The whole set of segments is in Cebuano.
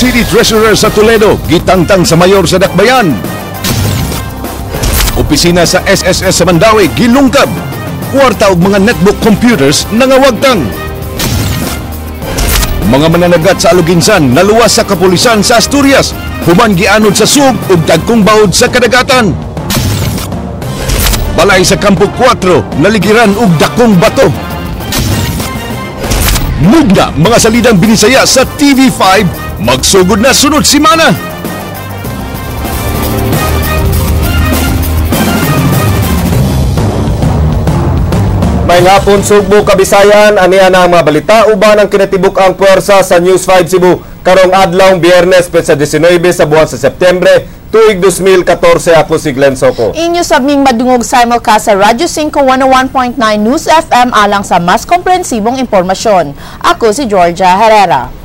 City Treasurer sa Toledo, gitangtang sa mayor sa Dakbayan. Opisina sa SSS sa Mandaue, gilungkab. Kwarta og mga netbook computers nangawagtang. Mga mananagat sa Aluginsan naluwas sa kapulisan sa Asturias, human gianod sa sug ug dagkong baod sa kadagatan. Balay sa Kampo 4, naligiran og dakong bato. Mugna mga salidang Binisaya sa TV5, magsugod na sunod semana. May hapon Sugbo, Kabisayan, aniya na ang mga balita uban ang kinatibuk ang puwersa sa News 5 Cebu karong adlaw Biyernes petsa 19 sa buwan sa Setyembre tuig 2014. Ako si Glenn Soco. Inyo sabming madungog simulcast sa Radyo 5 101.9 News FM alang sa mas komprehensibong impormasyon. Ako si Georgia Herrera.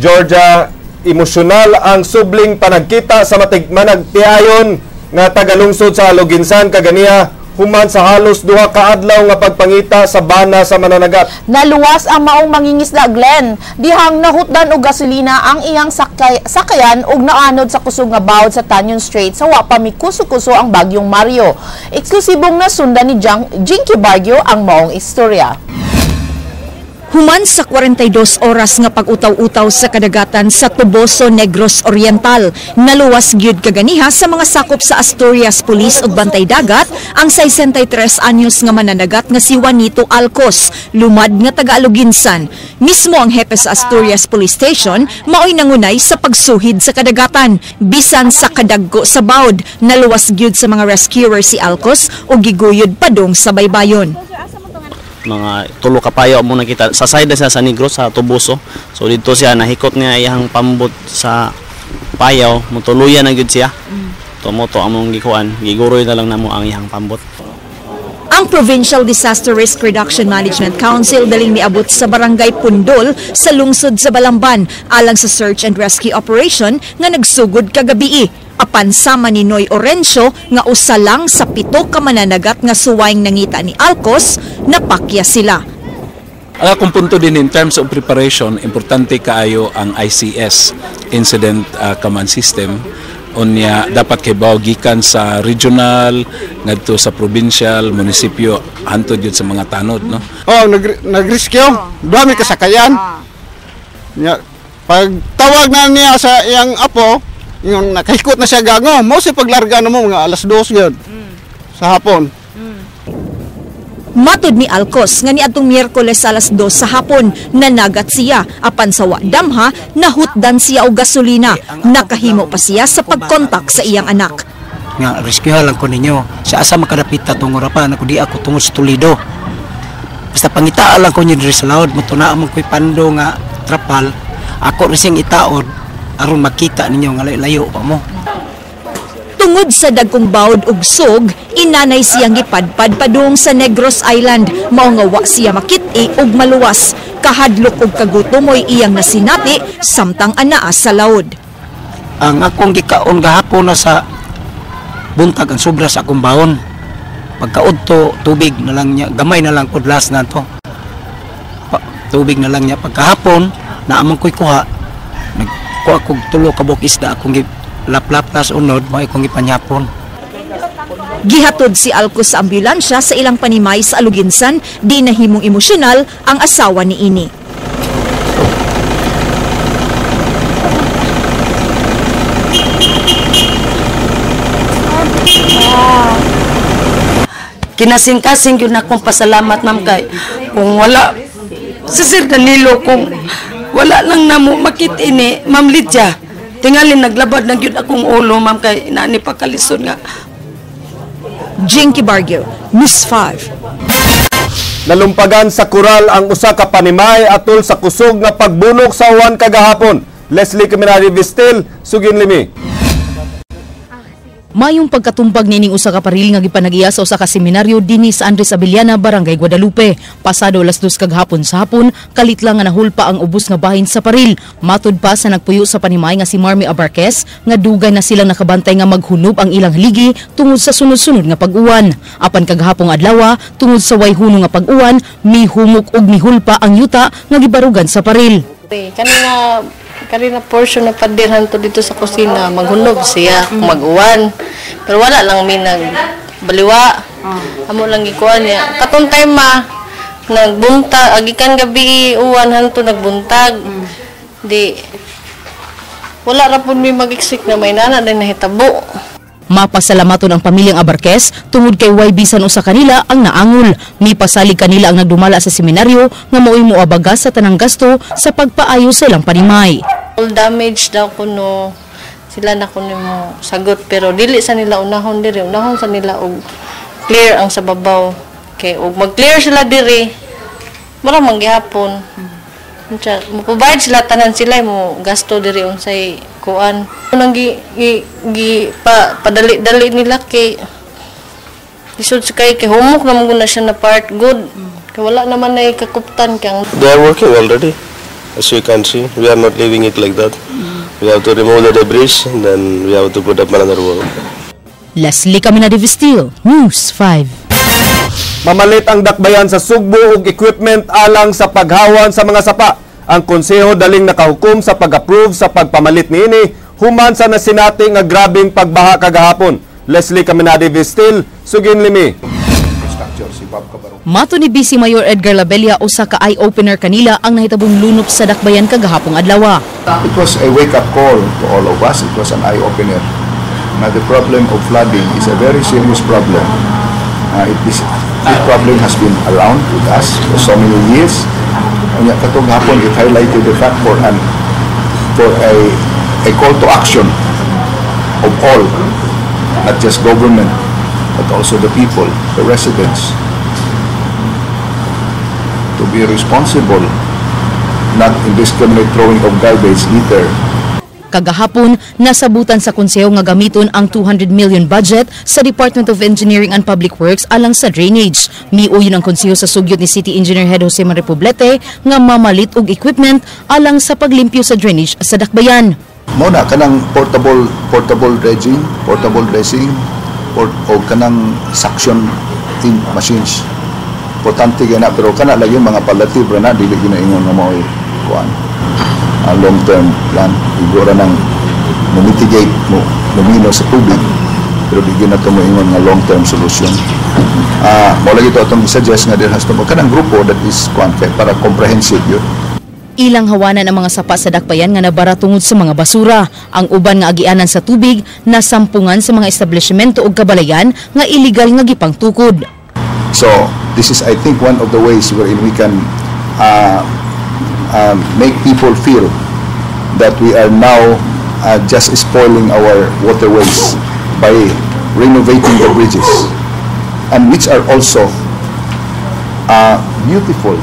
Georgia, emosyonal ang subling panagkita sa managtiayon nga tagalungsod sa Aloginsan kaganiha human sa halos duha ka adlaw nga pagpangita sa bana sa mananagat. Naluwas ang maong mangingisda, Glenn, dihang nahutdan og gasolina ang iyang sakayan ug naanod sa kusog nga bawod sa Tanyon Strait sa wa pa mikuso-kuso ang bagyong Mario. Eksklusibong nasundan ni Jinky Bargio ang maong istorya. Human sa 42 oras nga pag-utaw-utaw sa kadagatan sa Toboso, Negros Oriental, naluwas gyud kaganiha sa mga sakop sa Asturias Police ug Bantay Dagat ang 63 anyos nga mananagat nga si Juanito Alcos, lumad nga taga-Aluginsan. Mismo ang hepe sa Asturias Police Station maoy nangunay sa pagsuhid sa kadagatan. Bisan sa kadagko sa bawd, naluwas gyud sa mga rescuer si Alcos ug giguyod padung sa baybayon. Mga tulo kapayo mo nakita sa side na siya sa Negros sa Toboso. So dito siya nahikot niya iyang pambot sa payaw, mutuluyan na gyud siya. Tumoto among gikuan, giguroy na lang namo ang iyang pambot. Ang Provincial Disaster Risk Reduction Management Council daling miabot sa Barangay Pundol sa lungsod sa Balamban alang sa search and rescue operation nga nagsugod kagabii. Apan sama ni Noy Orencio nga usa lang sa 7 ka mananagat nga suwayng nangita ni Alcos, napakya sila. Ang akong punto din in terms of preparation, importante kaayo ang ICS, Incident Command System. Unya dapat kay bawo gikan sa regional ngadto sa provincial, munisipyo, hantod yun sa mga tanod, no? Oh, nagriskyo, dami kasakayan. Nya, pag tawag na niya sa iyang apo, yung nakahikot na siya gago, mo si paglarga na mo mga alas 2 yun sa hapon. Matod ni Alcos nga niadtong Miyerkules alas 2 sa hapon, nanagat siya apan sa wa damha nahutdan siya og gasolina. Nakahimo pa siya sa pagkontak sa iyang anak. Nga rescue lang ko ninyo. Sa asa makadapit ta tungod pa nako di ako tungod sa Toledo. Basta pangitaa lang ko ninyo diri sa laod, mutuna man koy pando nga trapal. Ako rin siyang itaod aron makita ninyo nga layo pa mo. Tungod sa dagkong bawod ug sug, inanay siyang gipadpad padung sa Negros Island. Mao nga wa siya makit-i ug maluwas. Kahadlok ug kagutomoy iyang nasinati samtang anaa sa laod. Ang akong gikaon gahapon na sa buntag ang sobra sa akong baon. Pagkaudto tubig na lang niya, gamay na lang kudlas na to. Tubig na lang niya pagkahapon naamang ko'y kuha. Nagkuha kog tulo ka buok isda akong laplaplas unod mo akong gipanyapon. Gihatod si Alcos sa ambulansya sa ilang panimay sa Aluginsan, di nahimong emosyonal ang asawa ni ini. Kinasing-kasing yun akong pasalamat ma'am kay kung wala si Sir Danilo, kung wala lang namo makit ini Ma'am Lydia. Tingali naglabad na gyud akong ulo ma'am kay inaani pa kalisod nga. Jinky Bargio, News 5. Nalumpagan sa kural ang usa ka panimay atol sa kusog nga pagbunok sa uwan kagahapon. Leslie Caminari Vistil, Sugin Limi. Mayong pagkatumbag nining usa ka paril nga gipanagiya sa usa ka seminaryo dinhi sa Andres Abellana, Barangay Guadalupe. Pasado 2:00 kag hapon sa hapon, kalit lang nga nahulpa ang ubos nga bahin sa paril. Matud pa sa nagpuyo sa panimay nga si Marmy Abarquez nga dugay na silang nakabantay nga maghunob ang ilang haligi tungod sa sunod-sunod nga pag-uwan. Apan kagahapong adlaw, tungod sa way huno nga pag-uwan, mihumok og mihulpa ang yuta nga gibarugan sa paril. Kanina kanina portion na pader hanto dito sa kusina, maghunob siya mag-uwan. Pero wala lang mi nagbaliwa. Amo lang gikuan niya. Katong time ma nagbuntag, agikan gabi uwan hanto nagbuntag. Di wala ra pud mi mag-expect na may nana din nahitabo. Mapasalamaton ang pamilyang Abarquez tungod kay way bisan usa kanila ang naangol. Mipasalig kanila ang nagdumala sa seminaryo nga maoy moabaga sa tanang gasto sa pagpaayo sa ilang panimay. All damage daw kuno sila na kuno mo sagot, pero dili sa nila unahon diri, unahon sa nila og clear ang sa babaw. Kay og mag-clear sila diri, mura man gihapon. Unsa mo provide sila tanan, sila mo gasto diri unsay kuan. Nang gi, gi, gi pa, padali-dali nila kay lisod sa kay kay humok naman gud na siya na part good. Kay wala naman na kakuptan kay ang They are working already. As you can see, we are not leaving it like that. We have to remove the debris and then we have to put up another wall. Leslie Caminade Vestil, News 5. Mamalit ang dakbayan sa Sugbo og equipment alang sa paghawan sa mga sapa. Ang konseho daling nakahukom sa pag-approve sa pagpamalit niini human sa nasinati nga grabeng pagbaha kagahapon. Leslie Caminade Vestil, sugin limi. Mato ni Vice Mayor Edgar Labella, usa ka eye-opener kanila ang nahitabong lunop sa dakbayan kagahapong adlaw. It was a wake-up call to all of us. It was an eye-opener. Now, the problem of flooding is a very serious problem. This problem has been around with us for so many years. Unya katong hapon, it highlighted the fact for a call to action of all, not just government, but also the people, the residents, to be responsible, not indiscriminate throwing of garbage, litter. Kagahapon, nasabutan sa konseho nga gamiton ang 200 million budget sa Department of Engineering and Public Works alang sa drainage. Miuyon ang konseho sa sugyot ni City Engineer Head Jose Man Poblete nga mamalit og equipment alang sa paglimpyo sa drainage sa dakbayan. Mo na kanang portable dredging, portable dressing or o kanang suction in machines. Importante kay na, pero kana lagi mga palliative ra na, dili ginaingon nga mao'y kuan. Ang long term plan igora nang mo mitigate mo lumino sa tubig, pero di gyud na to moingon nga long term solution. Ah, mo lagi to atong suggest nga there has to kanang grupo that is kuan kay para comprehensive yun. Ilang hawanan ang mga sapa sa dakbayan nga nabara tungod sa mga basura. Ang uban nga agianan sa tubig nasampungan sa mga establishmento ug kabalayan nga illegal nga gipangtukod. So this is, I think, one of the ways wherein we can make people feel that we are now just spoiling our waterways by renovating the bridges, and which are also beautiful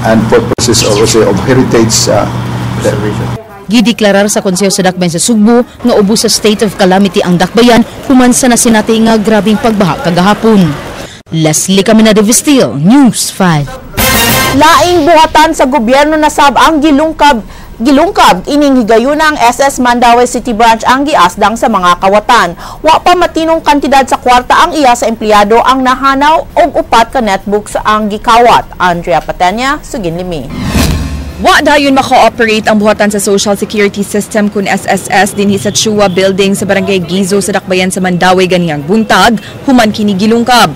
and purposes of, also of heritage preservation. Gideklarar sa Konseho sa Dakbayan sa Sugbo nga ubos sa state of calamity ang dakbayan human sa nasinati nga grabeng pagbaha kagahapon. Leslie Caminade Vestil, News 5. Laing buhatan sa gobyerno na sab ang gilungkab ining higayuna, ang SS Mandaue City Branch ang giasdang sa mga kawatan. Wa pa matinong kantidad sa kwarta ang iya sa empleyado ang nahanaw og upat ka netbooks ang gikawat. Andrea Patenya, sugin limi. Wa dayon maka-operate ang buhatan sa Social Security System kun SSS dinhi sa Chua Building sa Barangay Guizo sa Dakbayan sa Mandaue ganihang buntag human kini gilungkab.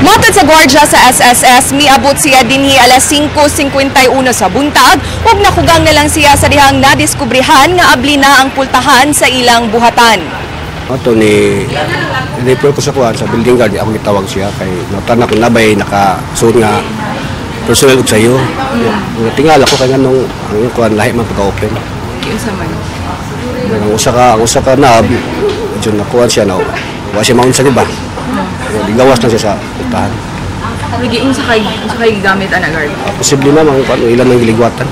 Matod sa gwardiya sa SSS, miabot siya dinhi alas 5:51 sa buntag ug nakugang na lang siya sa dihang nadiskubrihan nga abli na ang pultahan sa ilang buhatan. Ato ni report ko sa kuan sa building guard, ako gitawag siya kay natan ako nabay nakasuot nga personal og sayo. Tingala ko kay nganong ang kuan lahi man pagka-open. Unsa man? Ang usa ka na medyo nakuan siya na wa siya maunsa, di ba? Gigawas na siya sa pultahan. Lagi unsa kay gigamit ana, guard? Posible na mga kuan ilan ang giligwatan.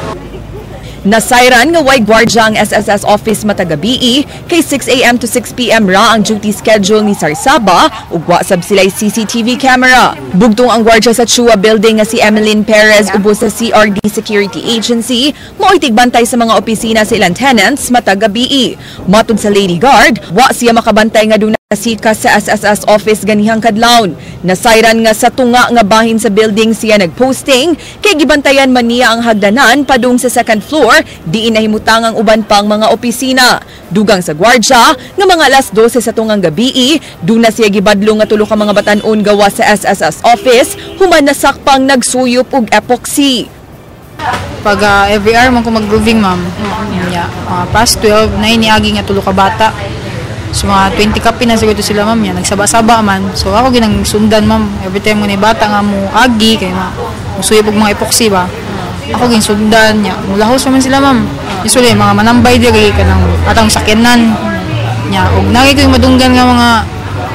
Nasayran nga way gwardya ang SSS office matag gabii kay 6 a.m. to 6 p.m. ra ang duty schedule ni Sarsaba ug wa sab sila'y CCTV camera. Bugtong ang gwardya sa Chua Building nga si Emeline Perez ubos sa CRD Security Agency mao'y tigbantay sa mga opisina sa ilang tenants matag gabii. Matod sa lady guard, wa siya makabantay nga duna sikas sa SSS office ganihang kadlawon. Nasayran nga sa tunga nga bahin sa building siya nagposting kay gibantayan man niya ang hagdanan padung sa second floor diin nahimutang ang uban pang mga opisina. Dugang sa gwardya nga mga alas 12 sa tungang gabii, duna siya gibadlong nga tulo ka mga batan-on gawa sa SSS office human nasakpang nagsuyop og epoxy. Pag every hour man ko mag-grooving, ma'am. Yeah, past 12 na iniagi nga tulo ka bata. So mga 20 kape na siguro sila, ma'am, ya nagsaba-saba man. So ako ginang sundan, ma'am. Every time mo ni bata nga mo agi kay ma musuyop og mga epoxy ba. Ako ging sundan nya. Mulahos man sila, ma'am. Usually mga manambay diri kanang atang sakyanan. Nya og nagi ko yung madunggan nga mga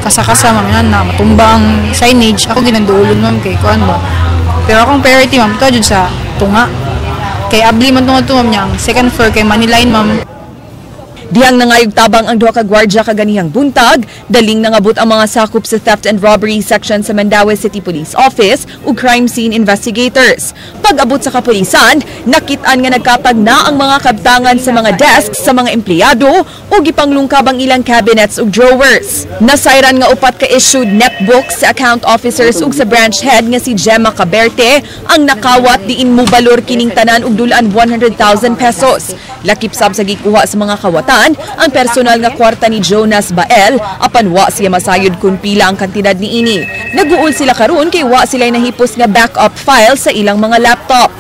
kasakasa, ma'am, yan, na matumba ang signage, ako ginang duolon, ma'am, kay kuan ba. Pero akong priority, ma'am, to jud sa tunga. Kay abli man tunga to, ma'am, nya ang second floor kay money line, ma'am. Dihang nangayog tabang ang duha ka gwardya kaganihang buntag, daling nangabot ang mga sakop sa Theft and Robbery Section sa Mandaue City Police Office ug crime scene investigators. Pag-abot sa kapulisan, nakit-an nga nagkapag na ang mga kabtangan sa mga desks sa mga empleyado ug gipanglungkab ang ilang cabinets ug drawers. Nasayran nga upat ka issued netbooks sa account officers ug sa branch head nga si Gemma Caberte ang nakawat diin mobalor kining tanan og dulaan 100,000 pesos. Lakip sab sa gikuha sa mga kawatan ang personal nga kwarta ni Jonas Bael apan wa siya masayod kung pila ang kantidad niini. Naguol sila karon kay wa sila nahipos nga backup file sa ilang mga laptop.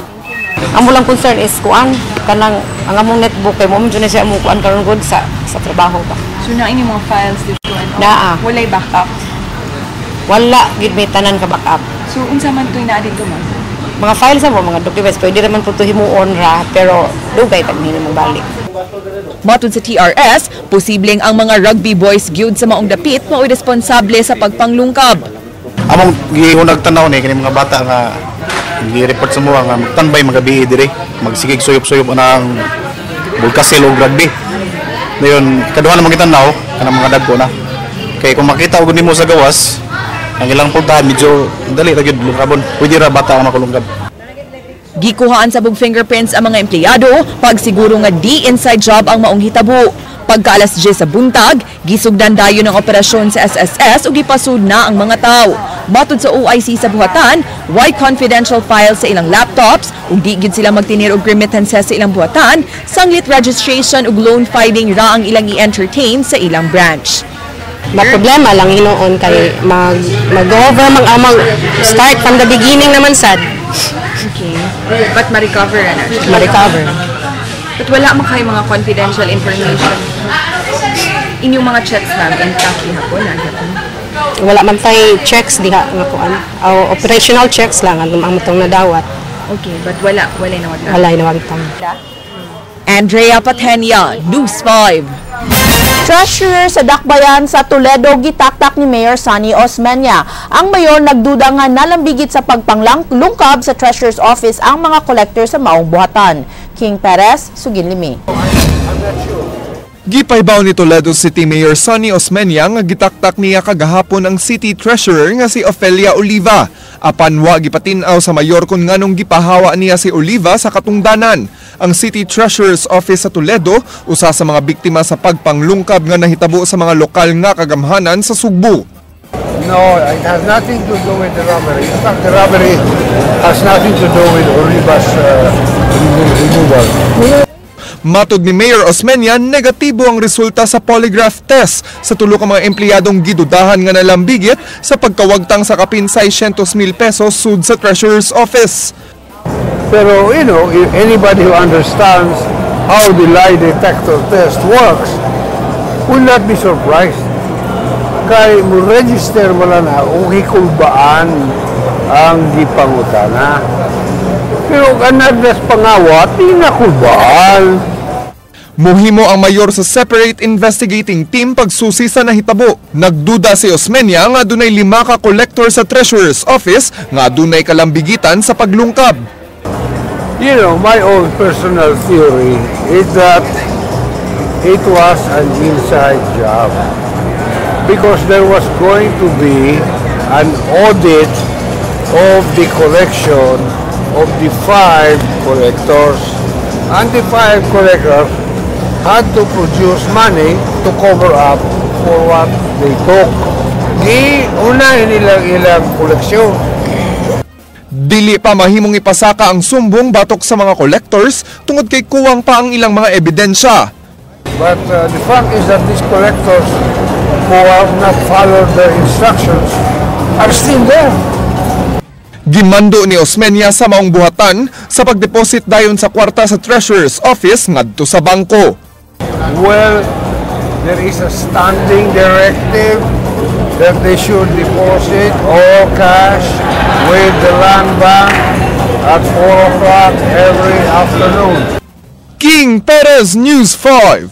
Ang mulang concern is kuan kanang ang among netbook kay mo na siya among kuan karon gud sa trabaho ba. So na ini mga files dito and all? Naa. Walay backup. Wala gid may tanan ka backup. So unsa man to'y naa dito, ma'am? Mga files mo, mga documents, pwede raman po ito himuon ra, pero dugay tag mo balik. Matod sa TRS, posibleng ang mga rugby boys gyud sa maong dapit mao'y responsable sa pagpanglungkab. Among gihunag tanaw ni kini mga bata nga gi-report sa mga nga magtanbay magabi dire, magsigig suyop-suyop ang bulkasil og rugby. Dayon kaduha naman gitanaw kanang mga dagko na. Kay kung makita og nimo sa gawas, ang ilang pultahan medyo dali ra gyud lungkabon. Pwede ra bata ang makulungkab. Gikuhaan sa bug fingerprints ang mga empleyado pagsiguro nga di inside job ang maong hitabo. Pagka alas 10 sa buntag, gisugdan dayon ang operasyon sa SSS ug gipasud na ang mga tao. Matod sa OIC sa buhatan, way confidential files sa ilang laptops ug di gid sila magtinir og remittances sa ilang buhatan, sanglit registration ug loan filing ra ang ilang i-entertain sa ilang branch. Ma problema lang hinuon kay mag-over mang amang start from the beginning naman sad. Okay. But ma-recover na siya. Ma-recover. But wala man kayo mga confidential information. Inyong mga checks ma'am, intact gihapon na gihapon. Wala man tay checks diha nga kuan. O operational checks lang ang among nadawat. Okay, but wala na wala. Wala nawagtang. Andrea Patenia, News 5. Treasurer sa Dakbayan sa Toledo gitaktak ni Mayor Sonny Osmeña. Ang mayor nagduda nga nalambigit sa pagpanglungkab sa Treasurer's Office ang mga collector sa maong buhatan. King Perez, Suginlimi. Gipaybaw ni Toledo City Mayor Sonny Osmeña nga gitaktak niya kagahapon ang City Treasurer nga si Ofelia Oliva. Apan wa gipatin-aw sa mayor kung nganong gipahawa niya si Oliva sa katungdanan. Ang City Treasurer's Office sa Toledo usa sa mga biktima sa pagpanglungkab nga nahitabo sa mga lokal nga kagamhanan sa Sugbo. No, it has nothing to do with the robbery. In fact, the robbery has nothing to do with Oliva's removal. Matod ni Mayor Osmeña, negatibo ang resulta sa polygraph test sa tulo ka mga empleyadong gidudahan nga nalambigit sa pagkawagtang sa kapin 600,000 pesos sud sa Treasurer's Office. Pero, if anybody who understands how the lie detector test works will not be surprised. Kay mo register mo lang na kung hikulbaan ang gipangutana. Pero kanagdas pangawat, di na kulbaan. Muhimo ang mayor sa separate investigating team pagsusi sa nahitabo. Nagduda si Osmeña nga dunay 5 ka collector sa Treasurer's Office nga dunay kalambigitan sa paglungkab. My own personal theory is that it was an inside job because there was going to be an audit of the collection of the 5 collectors, and the 5 collectors had to produce money to cover up for what they took. Giuna nilang ilang koleksyon. Dili pa mahimong ipasaka ang sumbong batok sa mga collectors tungod kay kuwang pa ang ilang mga ebidensya. But the fact is that these collectors who have not followed the instructions are still there. Gimando ni Osmeña sa maong buhatan sa pagdeposit dayon sa kwarta sa Treasurer's Office ngadto sa bangko. Well, there is a standing directive that they should deposit all cash with the land bank at 4 o'clock every afternoon. King Perez, News 5.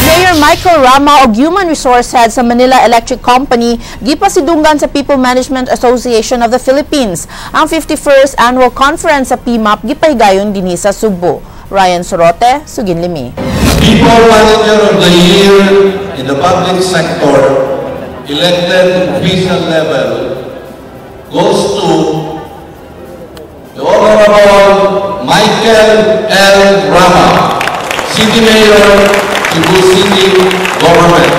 Mayor Michael Rama og Human Resource Head sa Manila Electric Company gipasidunggan sa People Management Association of the Philippines. Ang 51st Annual Conference sa PMAP gipahigayon dinhi sa Sugbo. Ryan Sorote, Suginlimi. People Manager of the Year in the public sector, elected official level, goes to the Honorable Michael L. Rama, City Mayor, Cebu City Government.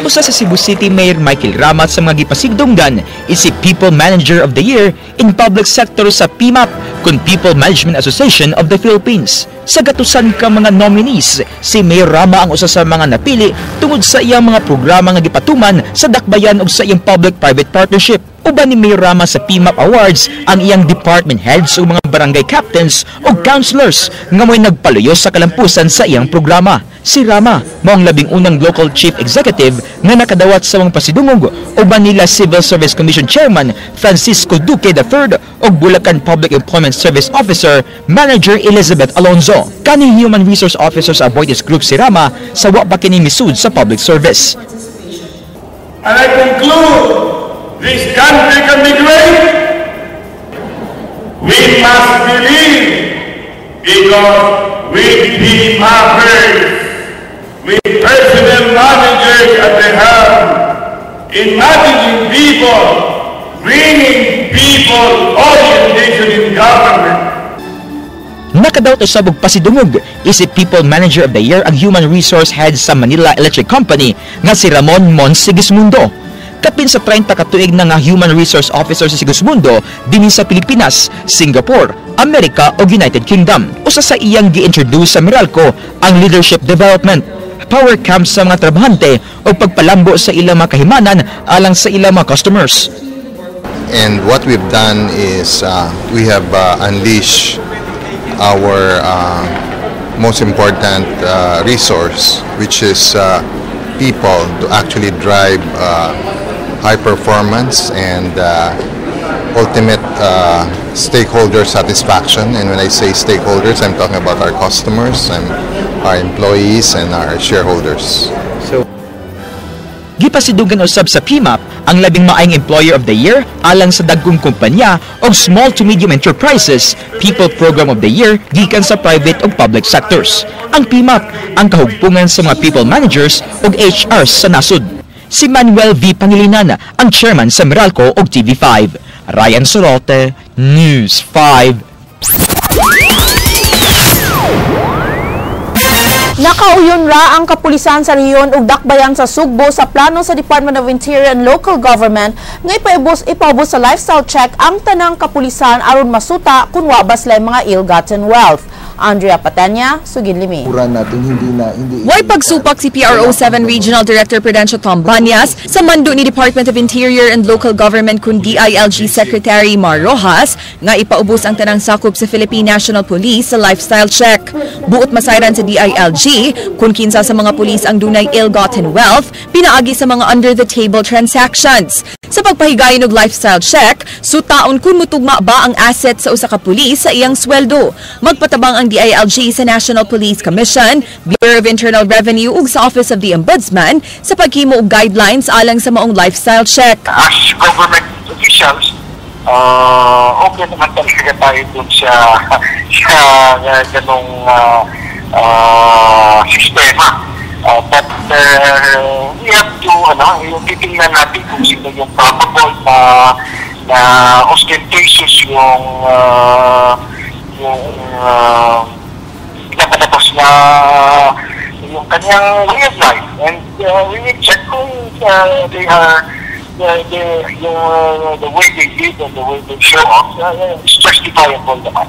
Usa sa Cebu City Mayor Michael Rama sa mga gipasigdunggan is si People Manager of the Year in Public Sector sa PMAP kun People Management Association of the Philippines. Sa gatusan ka mga nominees, si Mayor Rama ang usa sa mga napili tungod sa iyang mga programa nga gipatuman sa dakbayan ug sa iyang public-private partnership. Uban ni Mayor Rama sa PMAP Awards ang iyang department heads o mga barangay captains o councilors nga mo'y nagpaluyo sa kalampusan sa iyang programa. Si Rama mao ang 11 local chief executive nga nakadawat sa mga pasidungog uban nila Civil Service Commission Chairman Francisco Duque III ug Bulacan Public Employment Service Officer Manager Elizabeth Alonzo. Kaning Human Resource Officer sa Aboitiz Group si Rama sa wa pa kini misud sa public service. And I conclude, this country can be great. We must believe because with the mappers, with personnel managers at the helm, in managing people, bringing people orientation in government. Nakadawat usab og pasidungog isip People Manager of the Year ang Human Resource Head sa Manila Electric Company nga si Ramon Mon Sigismundo. Kapin sa 30 ka tuig na nga Human Resource Officer si Sigismundo dinhi sa Pilipinas, Singapore, Amerika ug United Kingdom. Usa sa iyang gi-introduce sa Meralco ang leadership development, power camp sa mga trabahante o pagpalambo sa ilang mga kahimanan alang sa ilang mga customers. And what we've done is we have unleashed our most important resource, which is people, to actually drive high performance and ultimate stakeholder satisfaction. And when I say stakeholders, I'm talking about our customers and our employees and our shareholders. So, gipasidunggan usab sa PMAP ang 10 maayong Employer of the Year alang sa dagkong kumpanya og small to medium enterprises People Program of the Year gikan sa private ug public sectors. Ang PMAP ang kahugpungan sa mga people managers ug HR sa nasod. Si Manuel V. Pangilinan ang chairman sa Meralco ug TV5. Ryan Sorote, News 5. Nakauyon ra ang kapulisan sa rehiyon ug dakbayan sa Sugbo sa plano sa Department of Interior and Local Government nga ipaubos sa lifestyle check ang tanang kapulisan aron masuta kung wa ba sila mga ill-gotten wealth. Andrea Patenya, Suginlimi. Natin hindi na hindi Way pagsupak si PRO 7 Regional Director Prudencio Tom Banyas sa mando ni Department of Interior and Local Government kun DILG Secretary Mar Rojas nga ipaubos ang tanang sakop sa Philippine National Police sa lifestyle check. Buot masayran sa DILG kung kinsa sa mga pulis ang dunay ill-gotten wealth pinaagi sa mga under-the-table transactions. Sa pagpahigayon og lifestyle check, sutaon kung mutugma ba ang asset sa usa ka pulis sa iyang sweldo. Magpatabang ang DILG sa National Police Commission, Bureau of Internal Revenue ug sa Office of the Ombudsman sa paghimo og guidelines alang sa maong lifestyle check. As government officials, Okay naman talaga tayo dun sa sa ganong sistema. But we have to, ano, yung titingnan natin kung sino yung probable na ostentatious yung pinapalabas na yung kanyang way of life. And we will check kung they are the, yung, the way they live and the way they show off is justifiable naman.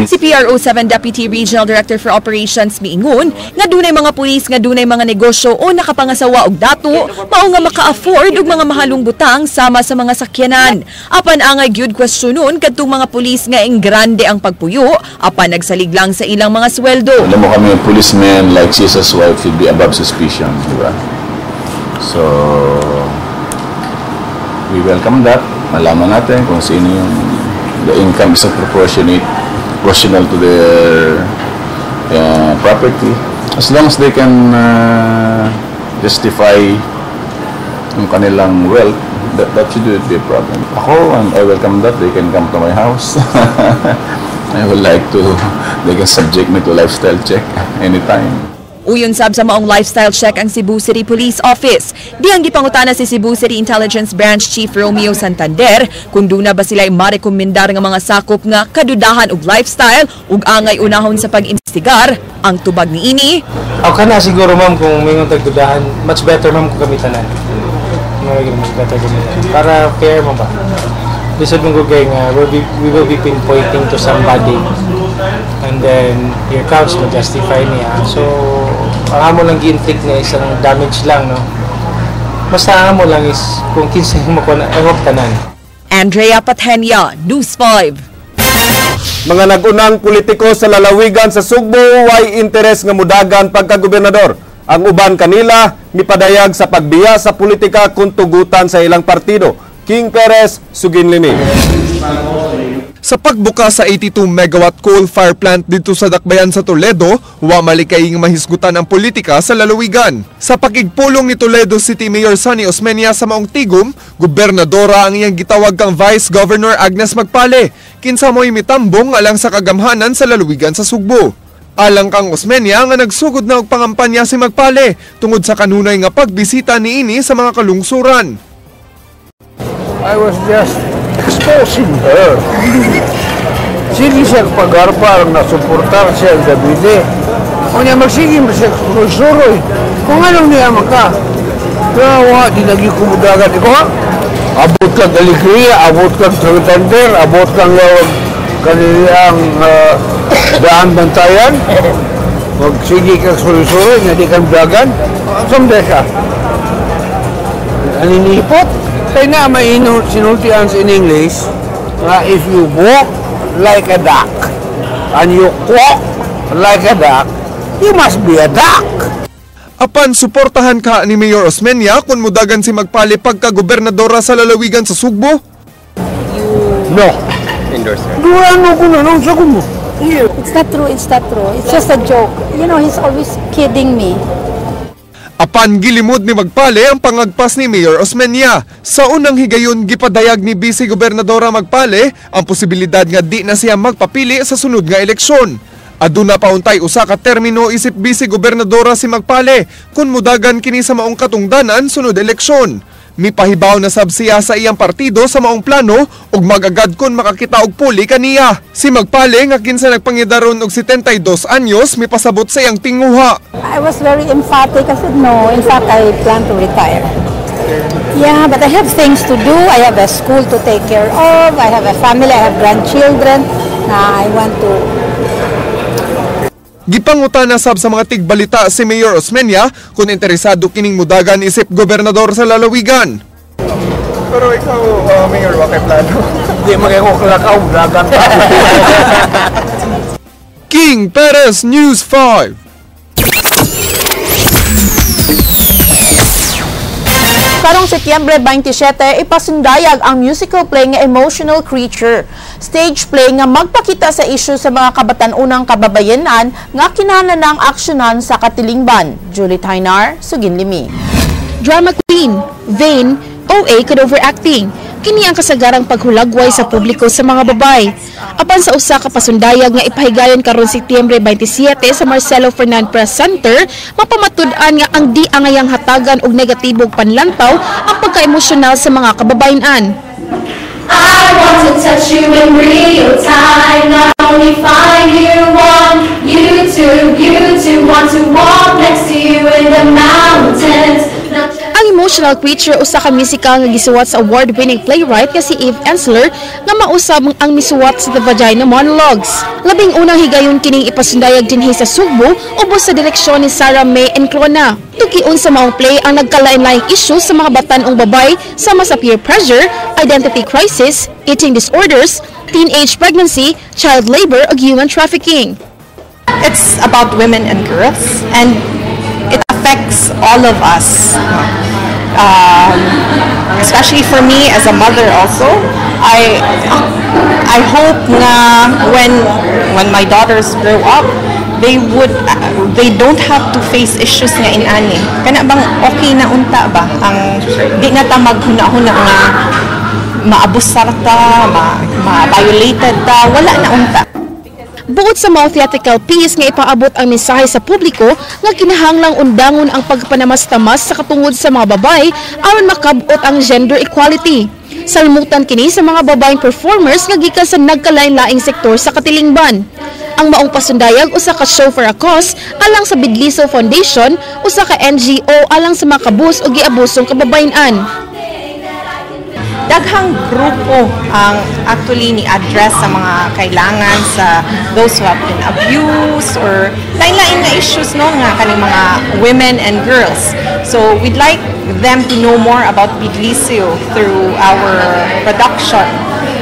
Si PRO 7 Deputy Regional Director for Operations miingon nga dunay mga pulis nga dunay mga negosyo o nakapangasawa og dato mao nga maka-afford og mga mahalong butang sama sa mga sakyanan. Apan angay gyud kwestiyonon kadtong mga pulis nga enggrande ang pagpuyo apan nagsalig lang sa ilang mga sweldo. Alam mo kami, policemen like Jesus' wife should be above suspicion, di ba? So, we welcome that. Malaman natin kung sino yung the income is not proportional to their property. As long as they can justify yung kanilang wealth, that shouldn't be a problem. Ako, and I welcome that. They can come to my house. I would like to, they can subject me to lifestyle check anytime. Uyon sab sa maong lifestyle check ang Cebu City Police Office. Dihang gipangutana si Cebu City Intelligence Branch Chief Romeo Santander kung duna ba sila marekomendar nga mga sakop nga kadudahan og lifestyle ug angay unahon sa pag-imbestigar. Ang tubag niini, Ako kana siguro, ma'am, kung may mga tagdudahan, much better, ma'am, kung gamitan. Mas better gamitan. Para fair mo ba? Lisod mong gugay nga we will be pinpointing to somebody and then here comes ma-justify niya. So, ang amo lang gi-inflict na isang damage lang, no? Basta ang amo lang is kung kinsa yung makuha na, I hope tanan. Andrea Patenia, News 5. Mga nag-unang politiko sa lalawigan sa Sugbo way interes nga mudagan pagkagobernador. Ang uban kanila mipadayag sa pagbiya sa politika kung tugutan sa ilang partido. King Perez, Suginlimi. Sa pagbuka sa 82 megawatt coal fire plant dito sa Dakbayan sa Toledo, wa malikay nga mahisgutan ang politika sa lalawigan. Sa pakigpulong ni Toledo City Mayor Sonny Osmeña sa maong tigom, gobernadora ang iyang gitawag kang Vice Governor Agnes Magpale, kinsa mo'y mitambong alang sa kagamhanan sa lalawigan sa Sugbo. Alang kang Osmeña nga nagsugod na og pangampanya si Magpale tungod sa kanunay nga pagbisita niini sa mga kalungsuran. I was just exposing her. Sige siya pag-arpa na suportar siya ang Davide. O niya magsige mo siya suroy. Kung anong niya maka. Gawa, di lagi kumudagan. Ikaw ha? Abot kang alegria, abot kang Santander, abot kang kanilang daan bantayan. Magsige kang suroy-suroy, nga di kang dagan. Sumde ka. Aninipot. Kaya na may sinultian in English nga if you walk like a duck and you quack like a duck, you must be a duck. Apan suportahan ka ni Mayor Osmeña kung mudagan si Magpale pagka-gobernadora sa lalawigan sa Sugbo? No. Endorser. Duran mo ko na nung sa mo. It's not true, it's not true. It's just a joke. He's always kidding me. Apan gilimod ni Magpale ang pangagpas ni Mayor Osmeña. Sa unang higayon gipadayag ni Vice Gobernadora Magpale ang posibilidad nga di na siya magpapili sa sunod nga eleksyon. Aduna pa untay usa ka termino isip Vice Gobernadora si Magpale kung mudagan kini sa maong katungdanan sunod eleksyon. Mipahibaw na sab siya sa iyang partido sa maong plano ug magagad kon makakita og puli kaniya. Si Magpale nga kinsa nagpangidaron og 72 anyos mipasabot sa iyang tinguha. I was very emphatic. I said, "No, in fact, I plan to retire." Yeah, but I have things to do. I have a school to take care of. I have a family. I have grandchildren. Na I want to Gipangutana sab sa mga tigbalita si Mayor Osmeña kung interesado kining mudagan isip gobernador sa lalawigan. Pero ikaw, Mayor, wa kay plano? Di man ko kalakaw, dagan ka. King Perez, News 5. Karong Setyembre 27, ipasundayag ang musical play nga Emotional Creature. Stage play nga magpakita sa isyu sa mga kabatan-unang kababayenan nga kinahanglan ng aksyonan sa katilingban. Julie Tainar, Suginlimi. Drama queen, vain, OA kod overacting. Kini ang kasagarang paghulagway sa publiko sa mga babay. Apan sa usa ka pasundayag nga ipahigayon karon Setyembre 27 sa Marcelo Fernan Press Center, mapamatud-an nga ang di angayang hatagan og negatibong panlantaw ang pagkaemosyonal sa mga kababayen-an. I want to touch you in real time, not only find you on YouTube, YouTube, want to walk next to you in the mountains. Ang Emotional Creature usa ka musical nga gisuwat sa award-winning playwright nga si Eve Ensler nga mausab ang misuwat sa The Vagina Monologues. Labing unang higayon kining ipasundayag dinhi sa Sugbo ubos sa direksyon ni Sarah May Enclona. Tukion sa maong play ang nagkalain-laing issue sa mga batan-ong babay sama sa peer pressure, identity crisis, eating disorders, teenage pregnancy, child labor ug human trafficking. It's about women and girls, and it affects all of us. Especially for me as a mother also, I hope nga when my daughters grow up, they don't have to face issues nga inani. Kana bang okay na unta ba ang di na ta maghuna-huna nga maabusar ta, ma-violated ta, wala na unta. Buot sa mga theatrical piece nga ipaabot ang mensahe sa publiko nga kinahanglang undangon ang pagpanamastamas sa katungod sa mga babay aron makab-ot ang gender equality. Salmutan kini sa mga babaeng performers nga gikan sa nagkalain-laing sektor sa katilingban. Ang maong pasundayag usa ka show for a cause alang sa Bidliso Foundation, usa ka NGO alang sa mga kabus o giabusong kababayen-an. Daghang grupo ang actually ni address sa mga kailangan sa those who have been abused or lain-lain na issues, no, nga kaning mga women and girls. So we'd like them to know more about Bidlisio through our production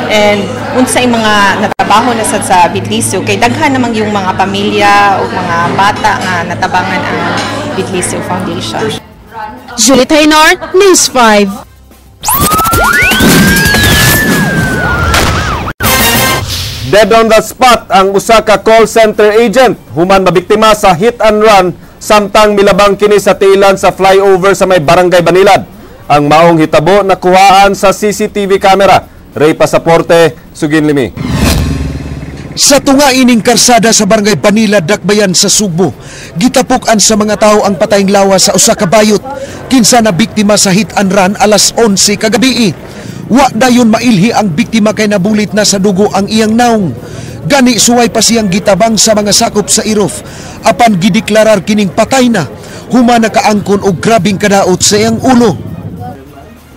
and unsay mga natrabaho na sad sa Bidlisio kay daghan namang yung mga pamilya o mga bata nga natabangan ang Bidlisio Foundation. Julie Taynor, News 5. Dead on the spot ang usa ka call center agent human mabiktima sa hit and run samtang milabang kini sa tiilan sa flyover sa may Barangay Banilad. Ang maong hitabo nakuhaan sa CCTV camera. Ray Pasaporte, Sugin Limi. Sa tunga ining karsada sa Barangay Banilad, Dakbayan sa Sugbo, gitapok-an sa mga tao ang patayng lawas sa usa ka bayot kinsa na biktima sa hit and run alas 11 kagabii. Wa dayon mailhi ang biktima kay nabulit na sa dugo ang iyang naong. Gani suway pa siyang gitabang sa mga sakop sa irof apan gideklarar kining patay na human nakaangkon og grabeng kadaot sa iyang ulo.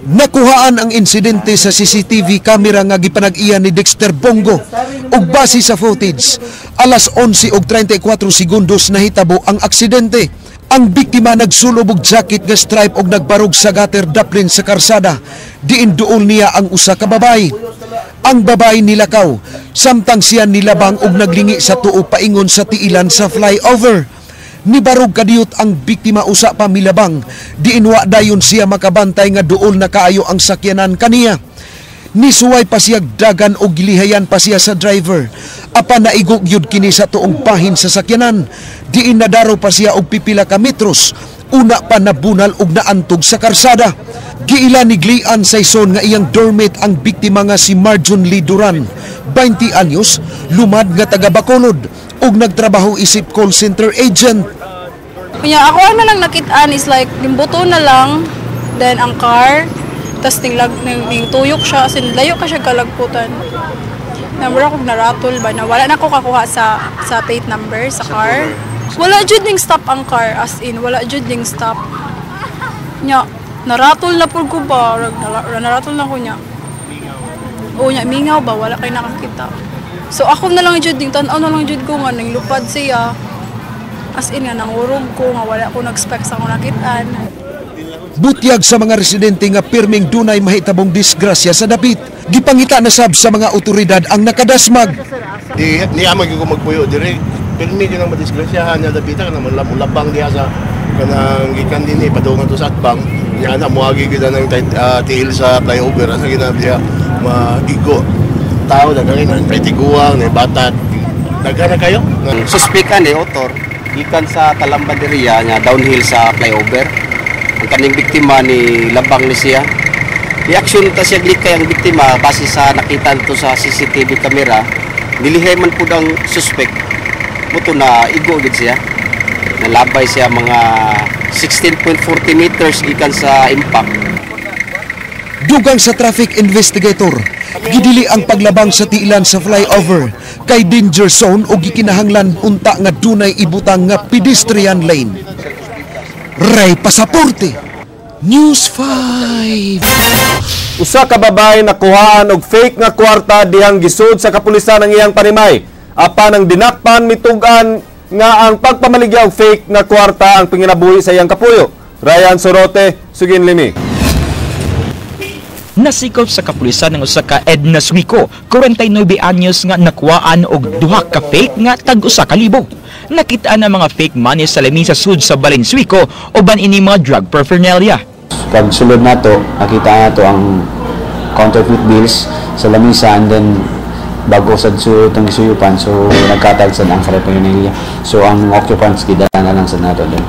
Nakuhaan ang insidente sa CCTV camera nga gipanag-iya ni Dexter Bongo ug base sa footage, alas 11:34 nahitabo ang aksidente. Ang biktima nagsulob og jacket nga stripe og nagbarog sa gutter daplin sa karsada. Diin duol niya ang usa ka babae. Ang babae nilakaw samtang siya nilabang og naglingi sa tuo paingon sa tiilan sa flyover. Nibarog kadiyot ang biktima usa pa milabang, diin wa dayon siya makabantay nga duol na kaayo ang sakyanan kaniya. Nisuway pa siya dagan og gilihayan pa siya sa driver. Apan naigog yud kini sa tuong bahin sa sakyanan. Diin nadaro pa siya og pipila ka metros. Una pa nabunal og naantog sa karsada. Giila ni Glian Sayson nga iyang dormate ang biktima nga si Marjon Lee Duran, 20 anyos, lumad nga taga Bacolod ug nagtrabaho isip call center agent. Kunya ako na lang nakitaan is like limbuto na lang, then ang car, tas ning tuyok siya, as in layo ka siya kalagputan. Number ako naratol ba na wala na ako kakuha sa plate number sa car. Wala jud ning stop ang car, as in wala jud ning stop. Nya naratol na pud ko ba, naratol na ko nya. O nya mingaw ba, wala kay nakakita. So ako na lang jud ning tan-aw na lang jud ko nga ning lupad siya. As in nga nangurog ko nga wala ko nag-expect sa akong nakitaan. Butyag sa mga residente nga pirming dunay mahitabong disgrasya sa dapit. Gipangita na sab sa mga otoridad ang nakadasmag. Di niya man gyud ko magpuyo dire. Pirmi gyud ang madisgrasyahan niya dapitan kanang labang diha sa kanang gikan dinhi padungan to sa atbang. Niya na moagi gyud ang tiil sa flyover asa gyud diha magigo. Tao daghan nang tiguang ni bata. Daghan na kayo. Suspect ni author gikan sa Talambanderia nga downhill sa flyover. Ang kaning biktima ni labang ni siya. Reaction ta siya glikay ang biktima base sa nakita nito sa CCTV camera. Nilihay man pud ang suspect. Muto na igo gid siya. Nalabay siya mga 16.40 meters gikan sa impact. Dugang sa traffic investigator, gidili ang paglabang sa tiilan sa flyover kay danger zone o gikinahanglan unta nga dunay ibutang nga pedestrian lane. Ray Pasaporte, News 5. Usa ka babae nakuhaan og fake nga kwarta dihang gisud sa kapulisan ang iyang panimay. Apan ang dinakpan mitug-an nga ang pagpamaligya og fake nga kwarta ang panginabuhi sa iyang kapuyo. Ryan Sorote, sugin limi. Nasikop sa kapulisan ng usa ka Edna Suico, 49 anyos nga nakuhaan og duha ka fake nga tag usa ka libo. Nakitaan ang mga fake money sa lamisa sud sa Balensuico uban ini mga drug paraphernalia. Pag sulod nato, nakita nato ang counterfeit bills sa lamisa and then bago sa itong gisuyupan, so nagkatag sa ang paraphernalia. So ang occupants gidala na lang sa nato din.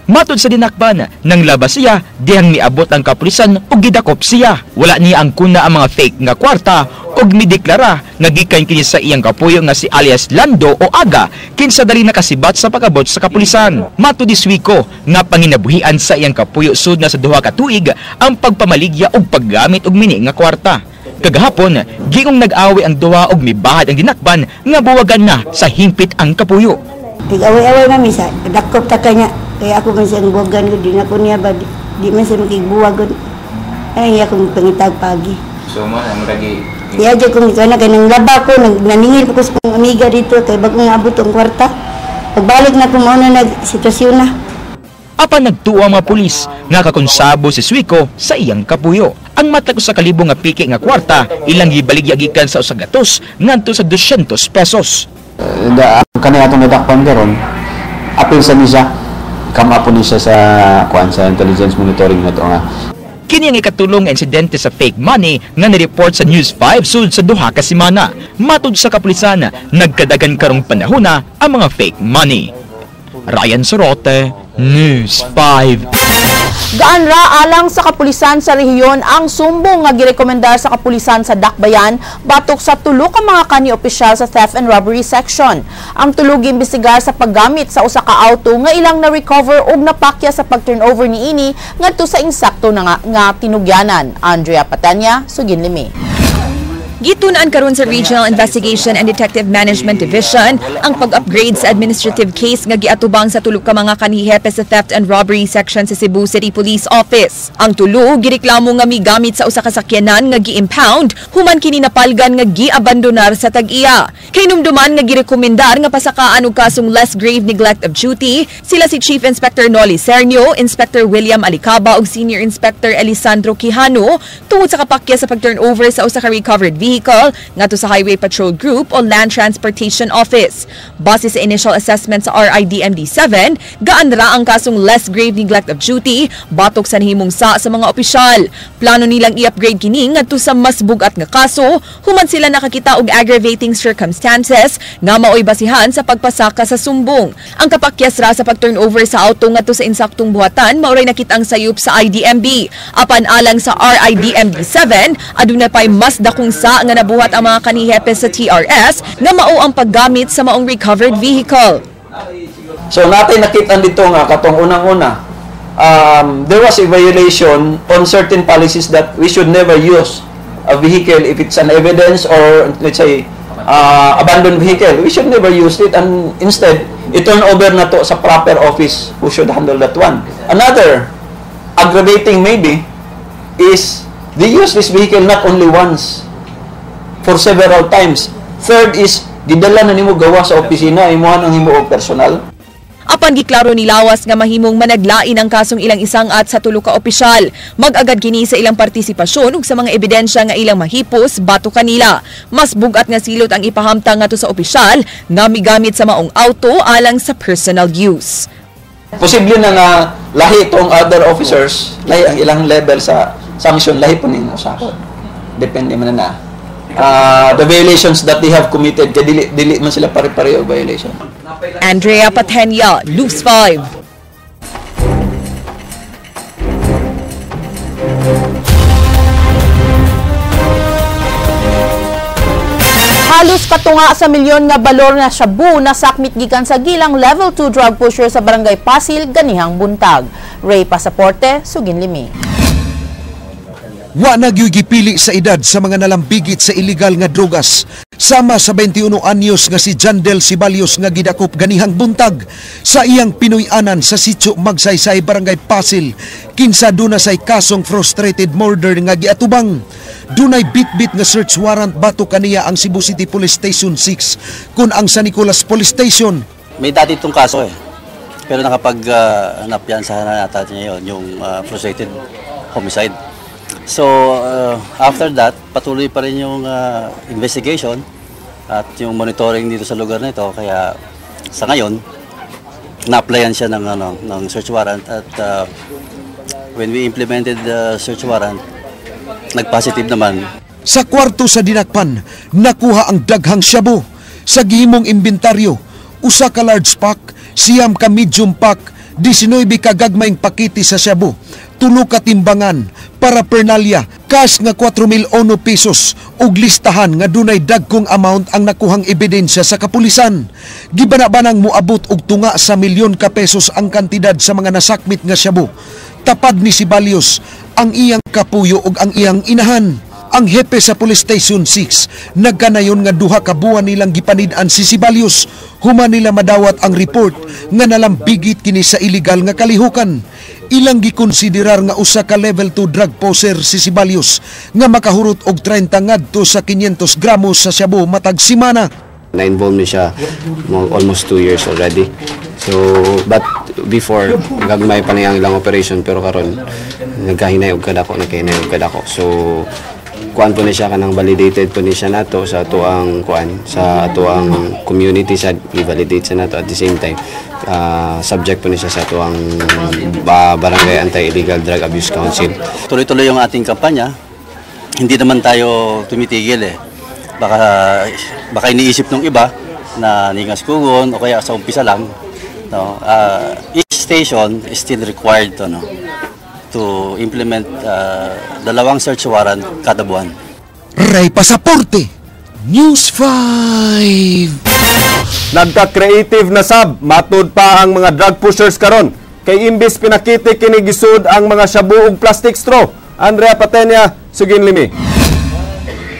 Matod sa dinakpan, nang labas siya, dihang niabot ang kapulisan ug gidakop siya. Wala niya ang kuna ang mga fake nga kwarta ug mideklara nga gikan kini sa iyang kapuyo nga si alias Lando o Aga, kinsa dali nakasibat sa pag-abot sa kapulisan. Matod ni Suico nga panginabuhian sa iyang kapuyo sud na sa 2 ka tuig ang pagpamaligya ug paggamit og mini nga kwarta. Kagahapon, giingong nag-away ang duha ug mibahad ang dinakpan nga buwagan na sa himpit ang kapuyo. Tig-away-away mami sa dakop ta kanya. Kaya ako man siyang buwagan ko, di na ko niya ba, di man siya makigbuwagon. Ay, akong pangitag pagi. So mo, ang lagi... Iya, dyan kong ikaw na, kaya nang laba ko, naningil ko sa kong amiga dito, kaya bagong abot ang kwarta. Pagbalik na ko, mauna na sitwasyon na. Apan nagtuo ang mga pulis nga kakonsabo si Suico sa iyang kapuyo. Ang matag usa ka libo nga piki nga kwarta, ilang gibaligya gikan sa 100 ngadto sa 200 pesos. Ang kanila itong nadakpan karon, apil sa ni siya. Come up ni siya sa kuan sa intelligence monitoring na to nga. Kini ang ikatulong nga insidente sa fake money nga ni-report sa News 5 sud sa 2 ka semana. Matud sa kapulisan, nagkadagan karong panahona ang mga fake money. Ryan Sorote, News 5. Gaan ra alang sa kapulisan sa rehiyon ang sumbong nga girekomendar sa kapulisan sa Dakbayan batok sa tulo ka mga kani-opisyal sa Theft and Robbery Section. Ang tulo giimbestigar sa paggamit sa usa ka auto nga ilang na-recover og napakya sa pag-turnover niini ngadto sa insakto na nga tinugyanan. Andrea Patanya, sugin limi. Gitun-an karon sa Regional Investigation and Detective Management Division ang pag-upgrade sa administrative case nga giatubang sa tulo ka mga kanihepe sa Theft and Robbery Section sa Cebu City Police Office. Ang tulo gireklamo nga migamit sa usa ka sakyanan nga gi-impound human kini napalgan nga giabandonar sa tag-iya. Kahinumduman nga girekomendar nga pasakaan og kasong less grave neglect of duty sila si Chief Inspector Nolly Sernio, Inspector William Alicaba ug Senior Inspector Elisandro Quijano tungod sa kapakya sa pag-turnover sa usa ka recovered vehicle ngadto sa Highway Patrol Group o Land Transportation Office. Base sa initial assessment sa RIDMD 7, gaan ra ang kasong less grave neglect of duty batok sa nahimong sa mga opisyal. Plano nilang i-upgrade kini ngadto sa mas bugat nga kaso human sila nakakita og aggravating circumstances nga maoy basihan sa pagpasaka sa sumbong. Ang kapakyas ra sa pag-turnover sa auto ngadto sa insaktong buhatan maoray nakita ang sayop sa IDMB. Apan alang sa RIDMD 7, aduna pay mas dakong sa nga nabuhat ang mga kanihepe sa TRS nga mao ang paggamit sa maong recovered vehicle. So natin nakita dito nga katong unang-una, there was a violation on certain policies that we should never use a vehicle if it's an evidence or let's say abandoned vehicle. We should never use it, and instead i-turn over na to sa proper office who should handle that one. Another aggravating maybe is they use this vehicle not only once, for several times. Third is, gidala na nimo gawa sa opisina, imuhan ang himo og personal. Apan giklaro ni Lawas nga mahimong managlain ang kasong ilang isang at sa tulo ka opisyal. Mag-agad kini sa ilang partisipasyon ug sa mga ebidensya nga ilang mahipos batok kanila. Mas bugat nga silot ang ipahamtang ngadto sa opisyal nga migamit sa maong auto alang sa personal use. Posible na nga lahi itong other officers, lahi ang ilang level sa sanction, lahi po ninyo sa depende man na the violations that they have committed, kaya dili man sila pare-pareho violation. Andrea Patenya, News 5. Halos katunga sa milyon nga balor na shabu na sakmit gikan sa gilang level 2 drug pusher sa Barangay Pasil ganihang buntag. Ray Pasaporte, Sugin Limi. Wa na gyud gipili sa edad sa mga nalambigit sa illegal nga drogas. Sama sa 21 anyos nga si Jandel Sibalios nga gidakop ganihang buntag sa iyang Pinoy-anan sa Sitio Magsaysay, Barangay Pasil, kinsa duna say kasong frustrated murder nga giatubang. Dunay bitbit nga search warrant batok kaniya ang Cebu City Police Station 6 kun ang San Nicolas Police Station. May dati itong kaso eh. Pero nakapag napiyansahan na natin ngayon yung frustrated homicide. So, after that, patuloy pa rin yung investigation at yung monitoring dito sa lugar na ito. Kaya sa ngayon, na-applyan siya ng search warrant at when we implemented the search warrant, nag-positive naman. Sa kwarto sa dinakpan, nakuha ang daghang shabu. Sa gihimong inventaryo, usa ka large pack, 9 ka medium pack, 19 ka gagmayng pakiti sa shabu, 3 ka timbangan, paraphernalia, cash nga 4,001 pesos ug listahan nga dunay dagkong amount ang nakuhang ebidensya sa kapulisan. Gibana-banang moabot og tunga sa milyon ka pesos ang kantidad sa mga nasakmit nga shabu. Tapad ni Sibalios ang iyang kapuyo ug ang iyang inahan. Ang hepe sa Police Station 6 nagkanayon nga 2 ka buwan nilang gipanid-an si Sibalios human nila madawat ang report nga nalambigit kini sa illegal nga kalihukan. Ilang gikonsiderar nga usa ka level 2 drug poser si Sibalios nga makahurot og 30 ngadto sa 500 gramos sa shabu matag semana. Na-involve ni siya almost 2 years already. So, but before, gagmay pa niya ang ilang operation pero karon nagkahinay og kadako, nagkahinay og kadako. So, kuan po ni siya kanang validated po ni siya nato sa atuang kuan, sa atuang community sa i-validate sa nato at the same time subject po ni siya sa atuang Barangay Anti-Illegal Drug Abuse Council. Tuloy-tuloy yung ating kampanya. Hindi naman tayo tumitigil eh. Baka iniisip ng iba na ningas kugon o kaya sa umpisa lang. No, each station is still required to, no, to implement 2 search warrant kada buwan. Ray Pasaporte, News 5. Nagka-creative na sab, matud pa ang mga drug pushers karon. Kay imbis pinakiti kini gisud ang mga shabu ug plastic straw. Andrea Patenia, Sugin Limi.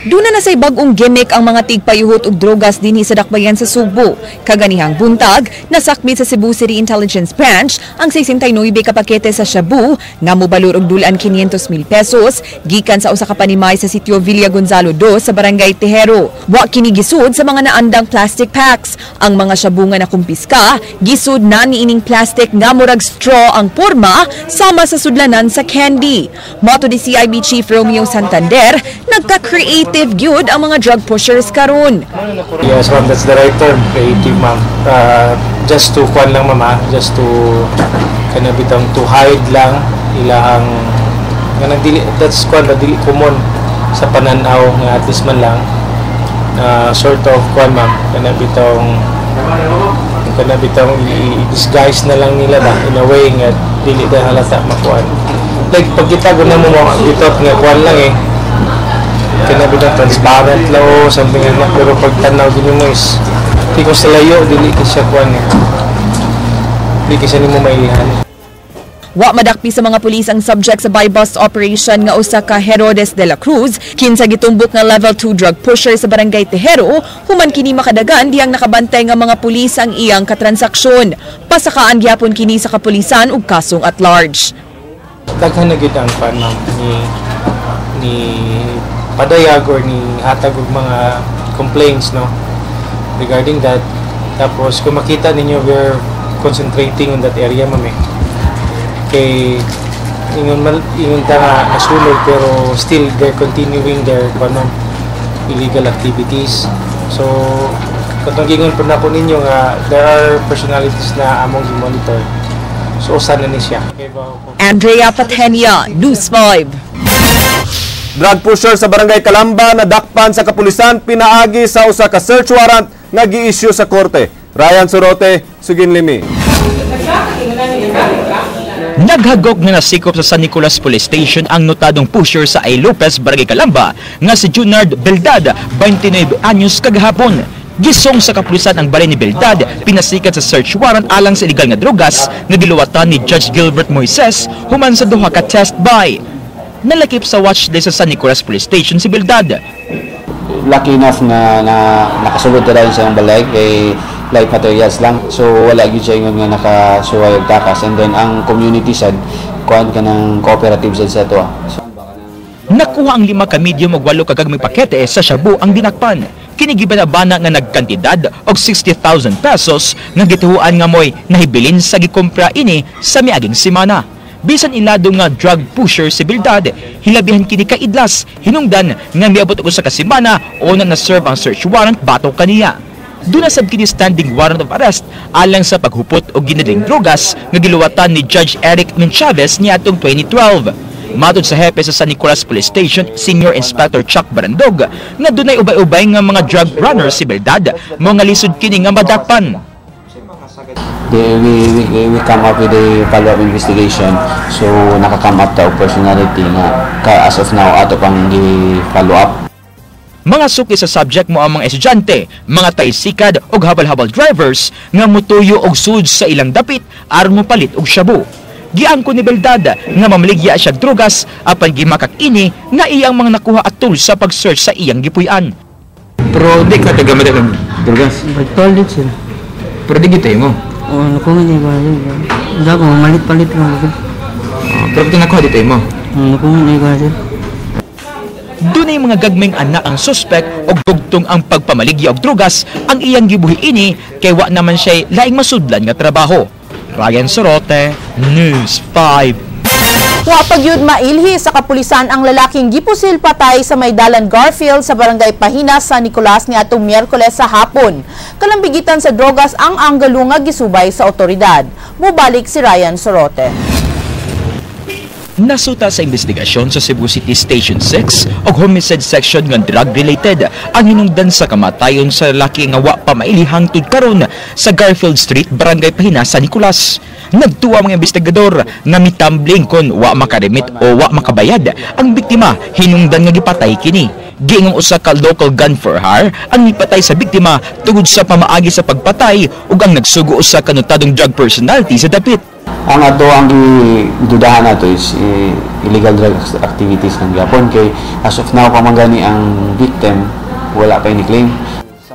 Duna na say bag-ong gimmick ang mga tigpayuhot og drogas dinhi sa Dakbayan sa Sugbo. Kaganihang buntag, nasakmit sa Cebu City Intelligence Branch ang 69 ka pakete sa shabu nga mobalor og dulan 500,000 pesos gikan sa usa ka panimay sa sitio Villa Gonzalo II sa Barangay Tejero. Wa kini gisud sa mga naandang plastic packs. Ang mga shabu nga nakumpiska, gisud na niining plastic nga murag straw ang porma sama sa sudlanan sa candy. Moto ni CIB Chief Romeo Santander, nagka-creative gyud ang mga drug pushers karon. Yes, ma'am, that's the right term, creative, ma'am. Just to kwan lang, ma'am, just to kana bitang to hide lang ilahang kanang dili, that's kwan ba dili common sa pananaw nga at least man lang sort of kwan, ma'am, kana bitong i-disguise na lang nila ba in a way nga dili da halata makuan. Like pagkita guna mo mga bitot nga kwan lang eh. Kana bitong transparent lang o something like that, pero pag tanaw din mo is di ko sa layo dili ka siya kuan eh. Di ka siya nimo mailihan. Wa madakpi sa mga pulis ang subject sa buy-bust operation nga usa ka Herodes de la Cruz, kinsa gitumbok nga level 2 drug pusher sa Barangay Tejero, human kini makadagan diyang nakabantay nga mga pulis ang iyang katransaksyon. Pasakaan gyapon kini sa kapulisan og kasong at large. Daghan na gyud ang kuan, ma'am, ni padayag or ni hatag og mga complaints, no, regarding that. Tapos kung makita ninyo, we're concentrating on that area, ma'am eh. Kay ingon ta nga nasulod pero still they're continuing their kuan illegal activities. So katong gingon po nako ninyo nga there are personalities na among gi-monitor. So usa na ni siya. Andrea Patenia, News 5. Drug pusher sa Barangay Calamba na dakpan sa kapulisan pinaagi sa usa ka search warrant nga gi-issue sa korte. Ryan Sorote, Sugin Limi. Naghagok nga nasikop sa San Nicolas Police Station ang notadong pusher sa A. Lopez, Barangay Calamba, nga si Junard Beldad, 29 anyos kagahapon. Gisong sa kapulisan ang balay ni Beldad, pinasikat sa search warrant alang sa illegal nga drogas nga giluwatan ni Judge Gilbert Moises human sa duha ka test buy. Nalakip sa watch list sa San Nicolas Police Station si Beldad. Lucky enough nga na nakasulod na rin sa iyang balay kay light materials lang. So wala gyud siya ingon nga nakasuway og takas, and then ang community sad kuan ka ng cooperative sad sa ato. So, nakuha ang 5 ka medium ug 8 ka gagmay pakete sa shabu ang dinakpan. Kini gibanabana nga nagkantidad og 60,000 pesos nga gituhuan nga moy nahibilin sa gikompra ini sa miaging semana. Bisan ilado nga drug pusher si Bildad, hilabihan kini kaidlas hinungdan nga miabot og usa ka semana o na na-serve ang search warrant batok kaniya. Duna sab kini standing warrant of arrest alang sa paghupot og ginaling drogas nga giluwatan ni Judge Eric Menchavez niadtong 2012. Matod sa hepe sa San Nicolas Police Station, Senior Inspector Chuck Barandog, nga dunay ubay-ubay nga mga drug runners si Beldad, mga lisod kini nga madakpan. We come up with a follow-up investigation. So naka-come up ta og personality nga ka, as of now ato pang gi-follow up. Mga suki sa subject mo ang mga estudyante, mga taysikad og habal-habal drivers nga mutuyo og sud sa ilang dapit aron mopalit og shabu. Giangko ni Beldad nga mamaligya siya drogas apan gimakak ini nga iyang mga nakuha atol sa pag-search sa iyang gipuy-an. Pero di ka tagamit ng drogas? Palit sila. Pero di gitay mo? Oo, nakuha niya ba? Hindi ako, malit-palit lang. Pero di nakuha dito mo? Oo, nakuha niya ba sir? Dunay mga gagmayng anak ang suspek og dugtong ang pagpamaligya og drogas ang iyang gibuhi ini kay wa naman siya'y laing masudlan nga trabaho. Ryan Sorote, News 5. Wa pa gyud mailhi sa kapulisan ang lalaking gipusil patay sa Maydalan Garfield sa Barangay Pahina, San Nicolas niadtong Miyerkules sa hapon. Kalambigitan sa drogas ang anggalo nga gisubay sa otoridad. Mubalik si Ryan Sorote. Nasuta sa investigasyon sa Cebu City Station 6 og homicide section nga drug-related ang hinungdan sa kamatayon sa lalaki nga wa pa mailhi hangtod karon sa Garfield Street, Barangay Pahina, San Nicolas. Nagtuwa mga investigador nga mitambling kon wa makarimit o wa makabayad ang biktima hinungdan nga gipatay kini. Giingong usa ka local gun for hire ang mipatay sa biktima tungod sa pamaagi sa pagpatay ug ang nagsugo usa ka notadong drug personality sa dapit. Ang ato ang gidudahan nato is illegal drug activities ng gyapon kay as of now pamangani ang victim wala pa ini claim.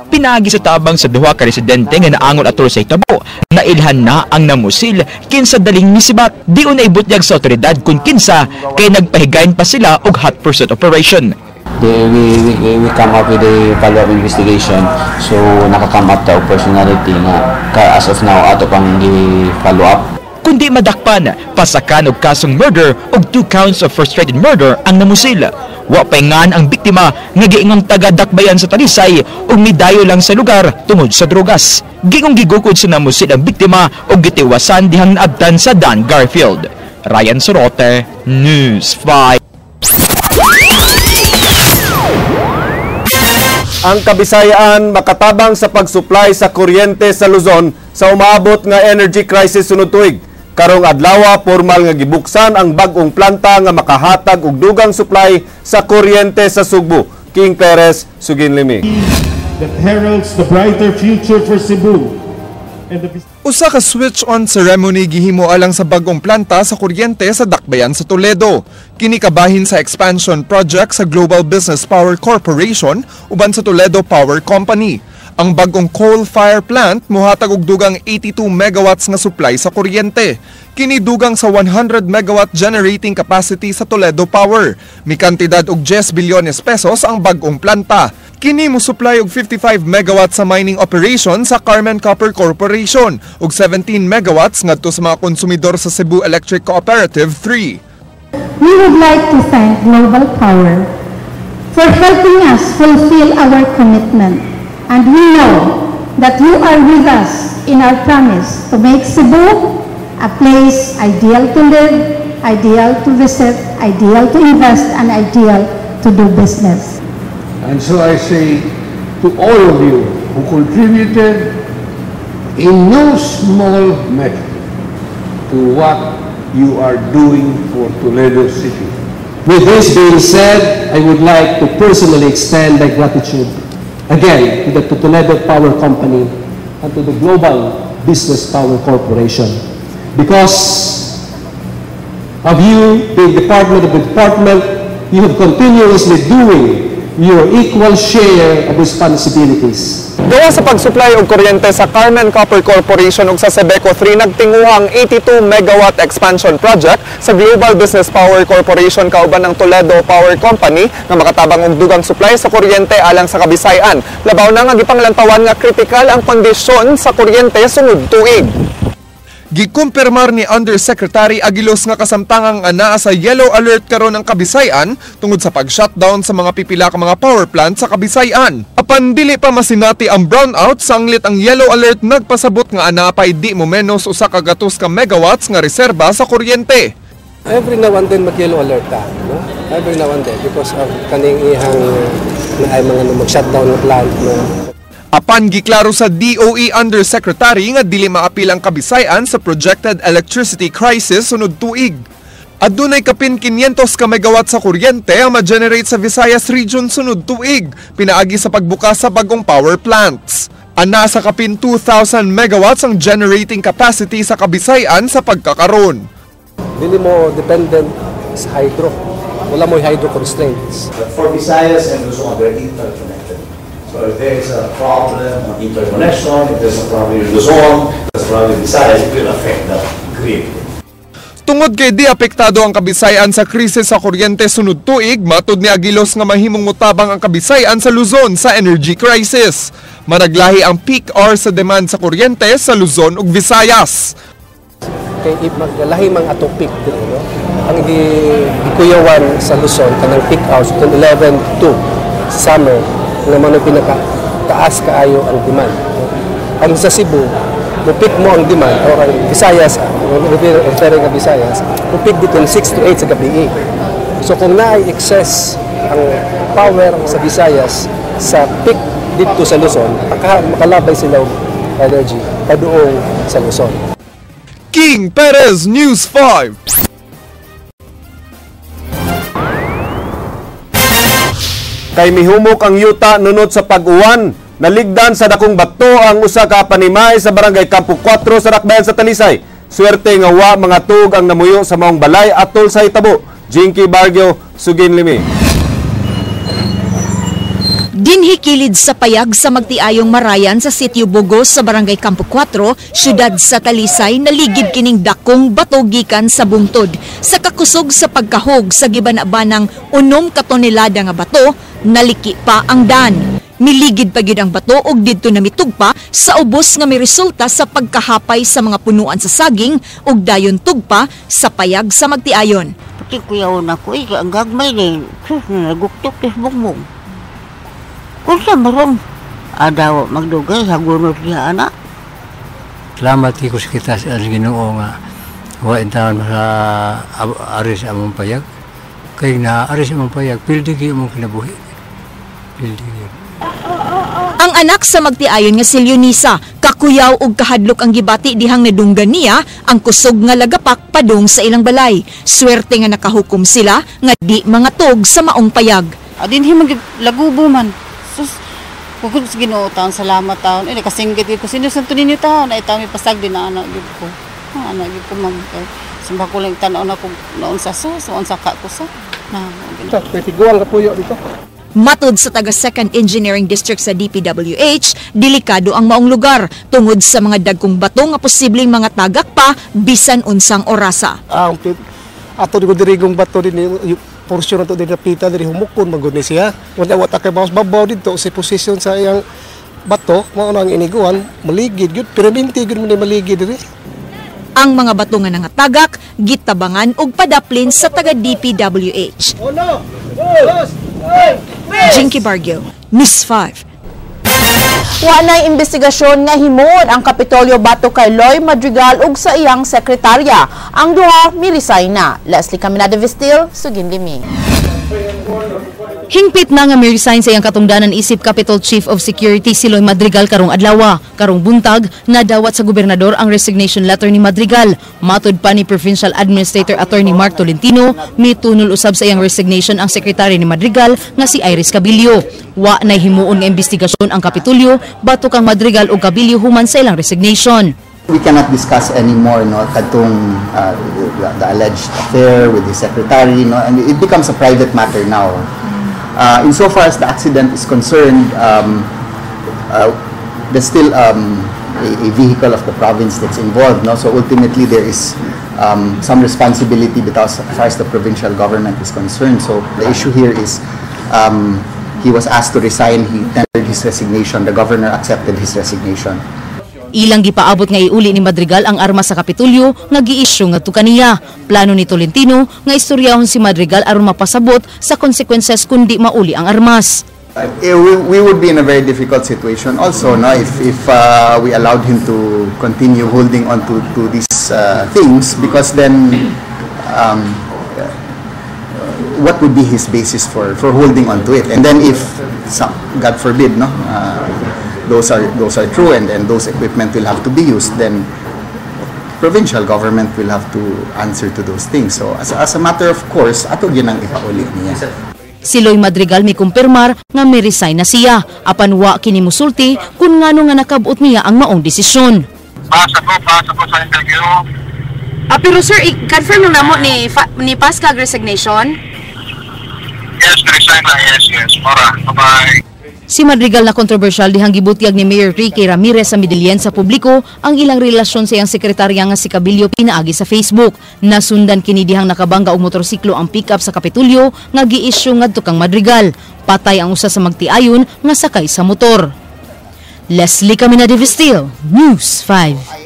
Pinaagi sa tabang sa duha ka residente nga naangol atol sa hitabo, nailhan na ang namusil kinsa daling misibat. Di una ibutyag sa otoridad kung kinsa kay nagpahigayon pa sila og hot pursuit operation. We come up with a follow-up investigation. So naka-come up ta og personality nga ka, as of now ato pang gi-follow up. Kundi madakpan, pasakan og kasong murder og 2 counts of frustrated murder ang namusil. Wa pay ngan ang biktima nga giingong taga-dakbayan sa Talisay ug midayo lang sa lugar tungod sa drogas. Giingong gigukod sa namusil ang biktima ug gitiwasan dihang naabtan sa Dan Garfield. Ryan Sorote, News 5. Ang Kabisayaan makatabang sa pag-supply sa kuryente sa Luzon sa umaabot nga energy crisis sunod tuig. Karong adlaw, formal nga gibuksan ang bag-ong planta nga makahatag og dugang supply sa kuryente sa Sugbo. King Perez, Suginlimi. That heralds the brighter future for Cebu. Usa ka switch-on ceremony gihimo alang sa bag-ong planta sa kuryente sa Dakbayan sa Toledo. Kini kabahin sa expansion project sa Global Business Power Corporation uban sa Toledo Power Company. Ang bag-ong coal fire plant mohatag og dugang 82 megawatts nga supply sa kuryente. Kini dugang sa 100 megawatt generating capacity sa Toledo Power. Mikantidad og 10 bilyones pesos ang bag-ong planta. Kini mo supply og 55 megawatts sa mining operation sa Carmen Copper Corporation ug 17 megawatts ngadto sa mga konsumidor sa Cebu Electric Cooperative 3. We would like to thank Global Power for helping us fulfill our commitment. And we know that you are with us in our promise to make Cebu a place ideal to live, ideal to visit, ideal to invest, and ideal to do business. And so I say to all of you who contributed in no small measure to what you are doing for Toledo City. With this being said, I would like to personally extend my gratitude again to the Toledo Power Company and to the Global Business Power Corporation. Because of you being department of the department, you have continuously doing your equal share of responsibilities. Gawa sa pag-supply og kuryente sa Carmen Copper Corporation ug sa Sebeco 3, nagtinguha ang 82 megawatt expansion project sa Global Business Power Corporation kauban ng Toledo Power Company nga makatabang og dugang supply sa kuryente alang sa Kabisayan. Labaw na nga gipanglantawan nga kritikal ang kondisyon sa kuryente sunod tuig. Gikumpirmar ni Undersecretary Aguilos nga kasamtangang anaa sa yellow alert karon ang Kabisayan tungod sa pag-shutdown sa mga pipila ka mga power plant sa Kabisayan. Apan dili pa masinati ang brownout, sanglit ang yellow alert nagpasabot nga anaa pay di mo menos 100 ka megawatts nga reserba sa kuryente. Every now and then mag-yellow alert ta, no? Every now and then because of kaning ihang na ay mga mag-shutdown ng plant, no? Apan giklaro sa DOE Undersecretary nga dili maapil ang Kabisayan sa projected electricity crisis sunod tuig. Adunay kapin 500 ka megawatt sa kuryente ang ma-generate sa Visayas region sunod tuig, pinaagi sa pagbukas sa bagong power plants. Ana sa kapin 2,000 megawatts ang generating capacity sa Kabisayan sa pagkakaron. Dili mo dependent sa hydro. Wala mo hydro constraints. For Visayas and Luzon, they're interconnected. So if there is a problem on interconnection, if there's a problem in Luzon, there's a problem in Visayas, it will affect the grid. Tungod kay di apektado ang Kabisayan sa krisis sa kuryente sunod tuig, matud ni Aguilos nga mahimong mutabang ang Kabisayan sa Luzon sa energy crisis. Managlahi ang peak hour sa demand sa kuryente sa Luzon ug Visayas. Kay maglahi mang atong peak diri, no? Ang gikuyawan sa Luzon kanang peak hours between 11 to 2 summer nga man ang pinaka taas kaayo ang demand. No? Ang sa Cebu, mo-peak mo ang demand or ang Visayas, referring nga Visayas, mo-peak between 6 to 8 sa gabi. So kung naay excess ang power sa Visayas sa peak dito sa Luzon, makalabay sila og energy paduong sa Luzon. King Perez, News 5. Kay mihumok ang yuta nunot sa pag-uwan, naligdan sa dakong bato ang usa ka panimay sa barangay Campo 4 sa Dakbayan sa Talisay. Swerte nga wa mga tug ang namuyo sa maong balay atol sa hitabo. Jinky Bargio, Sugin Limi. Dinhi kilid sa payag sa magtiayong Marayan sa Sitio Bogos sa Barangay Campo 4, syudad sa Talisay, naligid kining dakong bato gikan sa bungtod. Sa kakusog sa pagkahog sa gibanabanang 6 ka tonelada nga bato, naliki pa ang dan. Miligid pa gyud ang bato og didto namitugpa sa ubos nga miresulta sa pagkahapay sa mga punuan sa saging ug dayon tugpa sa payag sa magtiayon. Pati kuyaon ako, ang gagmay din, naguktok tis bukbong. Kung sa marong, adaw magdugay, hagunot niya anak. Salamat ko sa kita sa Ginoo nga wa intaon sa aris among payag. Kay na aris among payag, pildi gyud among kinabuhi. Pildi gyud. Ang anak sa magtiayon nga si Leonisa, kakuyaw og kahadlok ang gibati dihang nadunggan niya ang kusog nga lagapak padung sa ilang balay. Swerte nga nakahukom sila nga di mangatog sa maong payag. Adinhi mag lagubo man. Sus, kung sa Ginoo taon, salamat taon. Eh, nakasinggit ko. Sino sa ninyo taon? Ay, taon may pasag din na anak gyud ko. Anak gyud ko, ma'am. Samba ko lang tanaw na kung noon sa sus, noon sa ka ko sa. Pwede guwang kapuyo dito. Matod sa taga 2nd Engineering District sa DPWH, delikado ang maong lugar tungod sa mga dagkong bato nga posibleng mga tagak pa bisan unsang orasa. Ang ato di ko dirigong bato din porsyon na to din napita diri humukon magud ni siya. Wala wa ta kay bawas babaw didto sa posisyon sa iyang bato mao na ang iniguan maligid gyud permanente gyud man ni maligid diri. Ang mga bato nga nangatagak gitabangan og padaplin sa taga DPWH. Jinky Bargio, News 5. Wa nay investigasyon nga himuon ang Kapitolyo batok kay Loy Madrigal ug sa iyang sekretarya. Ang duha miresign na. Leslie Caminada Vestil, Sugin Limi. Hingpit na nga mi-resign sa iyang katungdanan isip Capitol Chief of Security si Loy Madrigal karong adlaw. Karong buntag, nadawat sa gobernador ang resignation letter ni Madrigal. Matod pa ni Provincial Administrator Attorney Mark Tolentino, mitunol usab sa iyang resignation ang sekretary ni Madrigal nga si Iris Cabillo. Wa nay himuon nga investigasyon ang Kapitolyo batok kang Madrigal ug Cabillo human sa ilang resignation. We cannot discuss anymore, no, katong the alleged affair with the secretary, no, and it becomes a private matter now. Insofar as the accident is concerned, there's still a vehicle of the province that's involved, no? So ultimately there is some responsibility because as far as the provincial government is concerned. So the issue here is he was asked to resign, he tendered his resignation, the governor accepted his resignation. Ilang gipaabot nga iuli ni Madrigal ang armas sa Kapitolyo nga giisyu ngadto kaniya. Plano ni Tolentino nga istoryahon si Madrigal aron mapasabot sa consequences kundi mauli ang armas. We would be in a very difficult situation also, no, if we allowed him to continue holding on to these things, because then what would be his basis for holding on to it? And then if some, God forbid, no, those are true, and those equipment will have to be used, then provincial government will have to answer to those things. So as a matter of course, ato gyud ang ipauli niya. Si Loy Madrigal may kumpirmar nga may resign na siya. Apan wa kini musulti kung ngano nga nakabot niya ang maong desisyon. Pasa ko sa interview. Pero sir, i-confirm na mo ni pass ka resignation? Yes, resign na. Yes. Mora, bye-bye. Si Madrigal na kontrobersyal dihang gibutyag ni Mayor Ricky Ramirez sa Medellin sa publiko ang ilang relasyon sa iyang sekretarya nga si Cabillo pinaagi sa Facebook. Nasundan kini dihang nakabangga og motorsiklo ang pick-up sa Kapitolyo nga giisyu ngadto kang Madrigal. Patay ang usa sa magtiayon nga sakay sa motor. Leslie Camina de Vestil, News 5.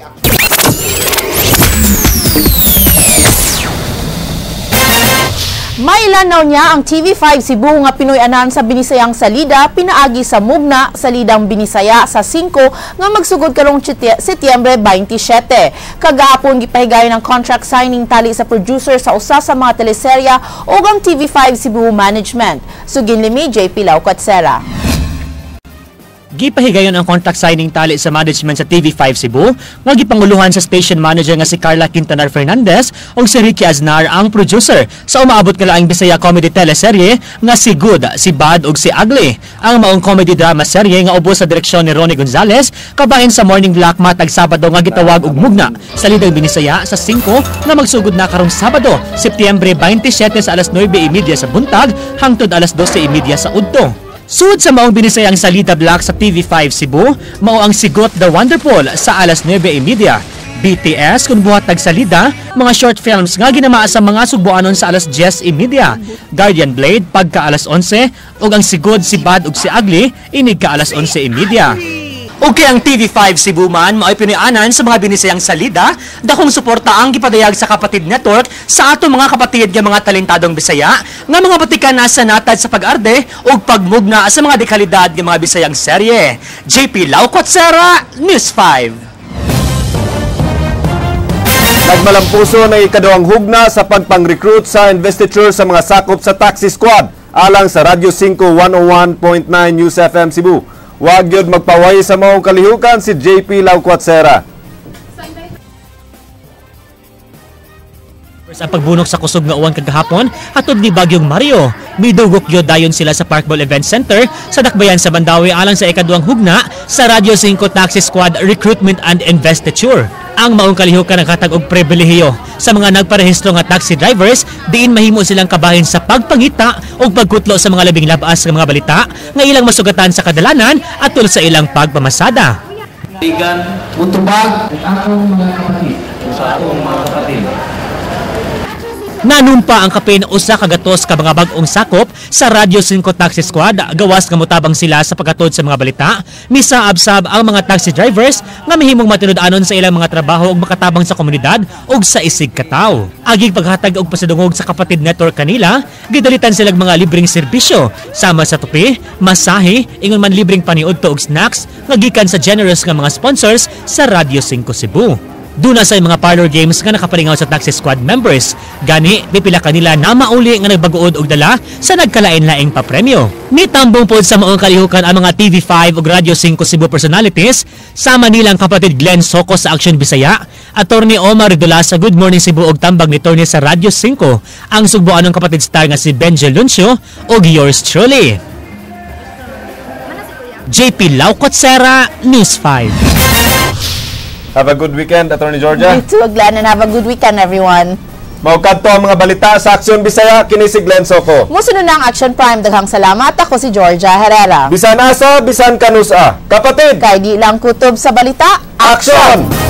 Mailanaw niya ang TV5 Cebu nga Pinoy-anan sa Binisayang Salida pinaagi sa Mugna Salidang Binisaya sa 5 nga magsugod karong Setyembre 27. Kagahapon gipahigayon ang contract signing tali sa producer sa usa sa mga teleserye ug ang TV5 Cebu Management. Sugin limi JP Laucatsera. Gipahigayon ang contract signing tali sa management sa TV5 Cebu nga gipanguluhan sa station manager nga si Carla Quintanar Fernandez ug si Ricky Aznar ang producer sa umaabot nga laing Bisaya comedy teleserye nga si Good, si Bad ug si Ugly. Ang maong comedy drama serye nga ubos sa direksyon ni Ronnie Gonzalez kabahin sa Morning Black matag Sabado nga gitawag og Mugna sa Lidang Binisaya sa 5 nga magsugod na karong Sabado, Setyembre 27 sa alas 9:30 sa buntag hangtod alas 12:30 sa udto. Sud sa maong Binisayang Salida Black sa TV5 Cebu, mao ang Sigot the Wonderful sa alas 9:30. BTS kung buhat tagsalida, mga short films nga ginamaa sa mga Sugboanon sa alas 10:30. Guardian Blade pagka alas 11 ug ang Sigod, si Bad ug si Ugly inig ka alas 11:30. Okay, ang TV5 Cebu man mao'y Pinoy-anan sa mga Binisayang Salida, dakong suporta ang gipadayag sa Kapatid Network sa ato mga kapatid nga mga talentadong Bisaya nga mga batikan na sa natad sa pag-arde ug pagmugna sa mga dekalidad nga mga Bisayang serye. JP Laucotsera, News 5. Nagmalampuso na ikaduhang hugna sa pagpang-recruit sa investiture sa mga sakop sa taxi squad alang sa Radyo 5 101.9 News FM Cebu. Wag yun magpaway sa maong kalihukan si JP Lauquatsera. Sa pagbunok sa kusog nga uwan kagahapon, hatod ni Bagyong Mario. Midugok yun dayon sila sa Parkball Event Center sa Dakbayan sa Mandaue alang sa ikaduhang hugna sa Radyo 5 Taxi Squad Recruitment and Investiture. Ang maong kalihukan naghatag og pribilehiyo sa mga nagparehistro nga taxi drivers diin mahimo silang kabahin sa pagpangita ug pagkutlo sa mga labing labas nga mga balita nga ilang masugatan sa kadalanan atol sa ilang pagpamasada. Igan, mutubag at akong mga kapatid, sa akong mga kapatid. Nanumpa ang kapin usa ka gatos ka mga bag-ong sakop sa Radyo 5 Taxi Squad gawas nga motabang sila sa paghatod sa mga balita. Misaabsab ang mga taxi drivers nga mahimong matinud-anon sa ilang mga trabaho ug makatabang sa komunidad ug sa isig kataw. Agig paghatag og pasidungog sa Kapatid Network kanila, gidalitan silang mga libreng serbisyo sama sa tupi, masahe, ingon man libreng paniudto og snacks nga gikan sa generous nga mga sponsors sa Radyo 5 Cebu. Duna sa mga parlor games nga nakapalingaw sa taxi squad members. Gani, pipila kanila na mauli nga nagbaguod og dala sa nagkalain-laing papremyo. Nitambong pod sa maong kalihukan ang mga TV5 ug Radyo 5 Cebu personalities sama nilang kapatid Glenn Soco sa Action Bisaya, Attorney Omar Dula sa Good Morning Cebu ug tambag ni Tony sa Radyo 5, ang sugboan ng kapatid star nga si Benjo Luncio ug yours truly. JP Laucotsera, News 5. Have a good weekend, Attorney Georgia. You too, Glenn, and have a good weekend, everyone. Maukadto ang mga balita sa Aksyon Bisaya, kini si Glenn Soco. Musunod na ang Action Prime. Daghang salamat. Ako si Georgia Herrera. Bisan asa, bisan kanusa. Kapatid! Kay di lang kutob sa balita. Action!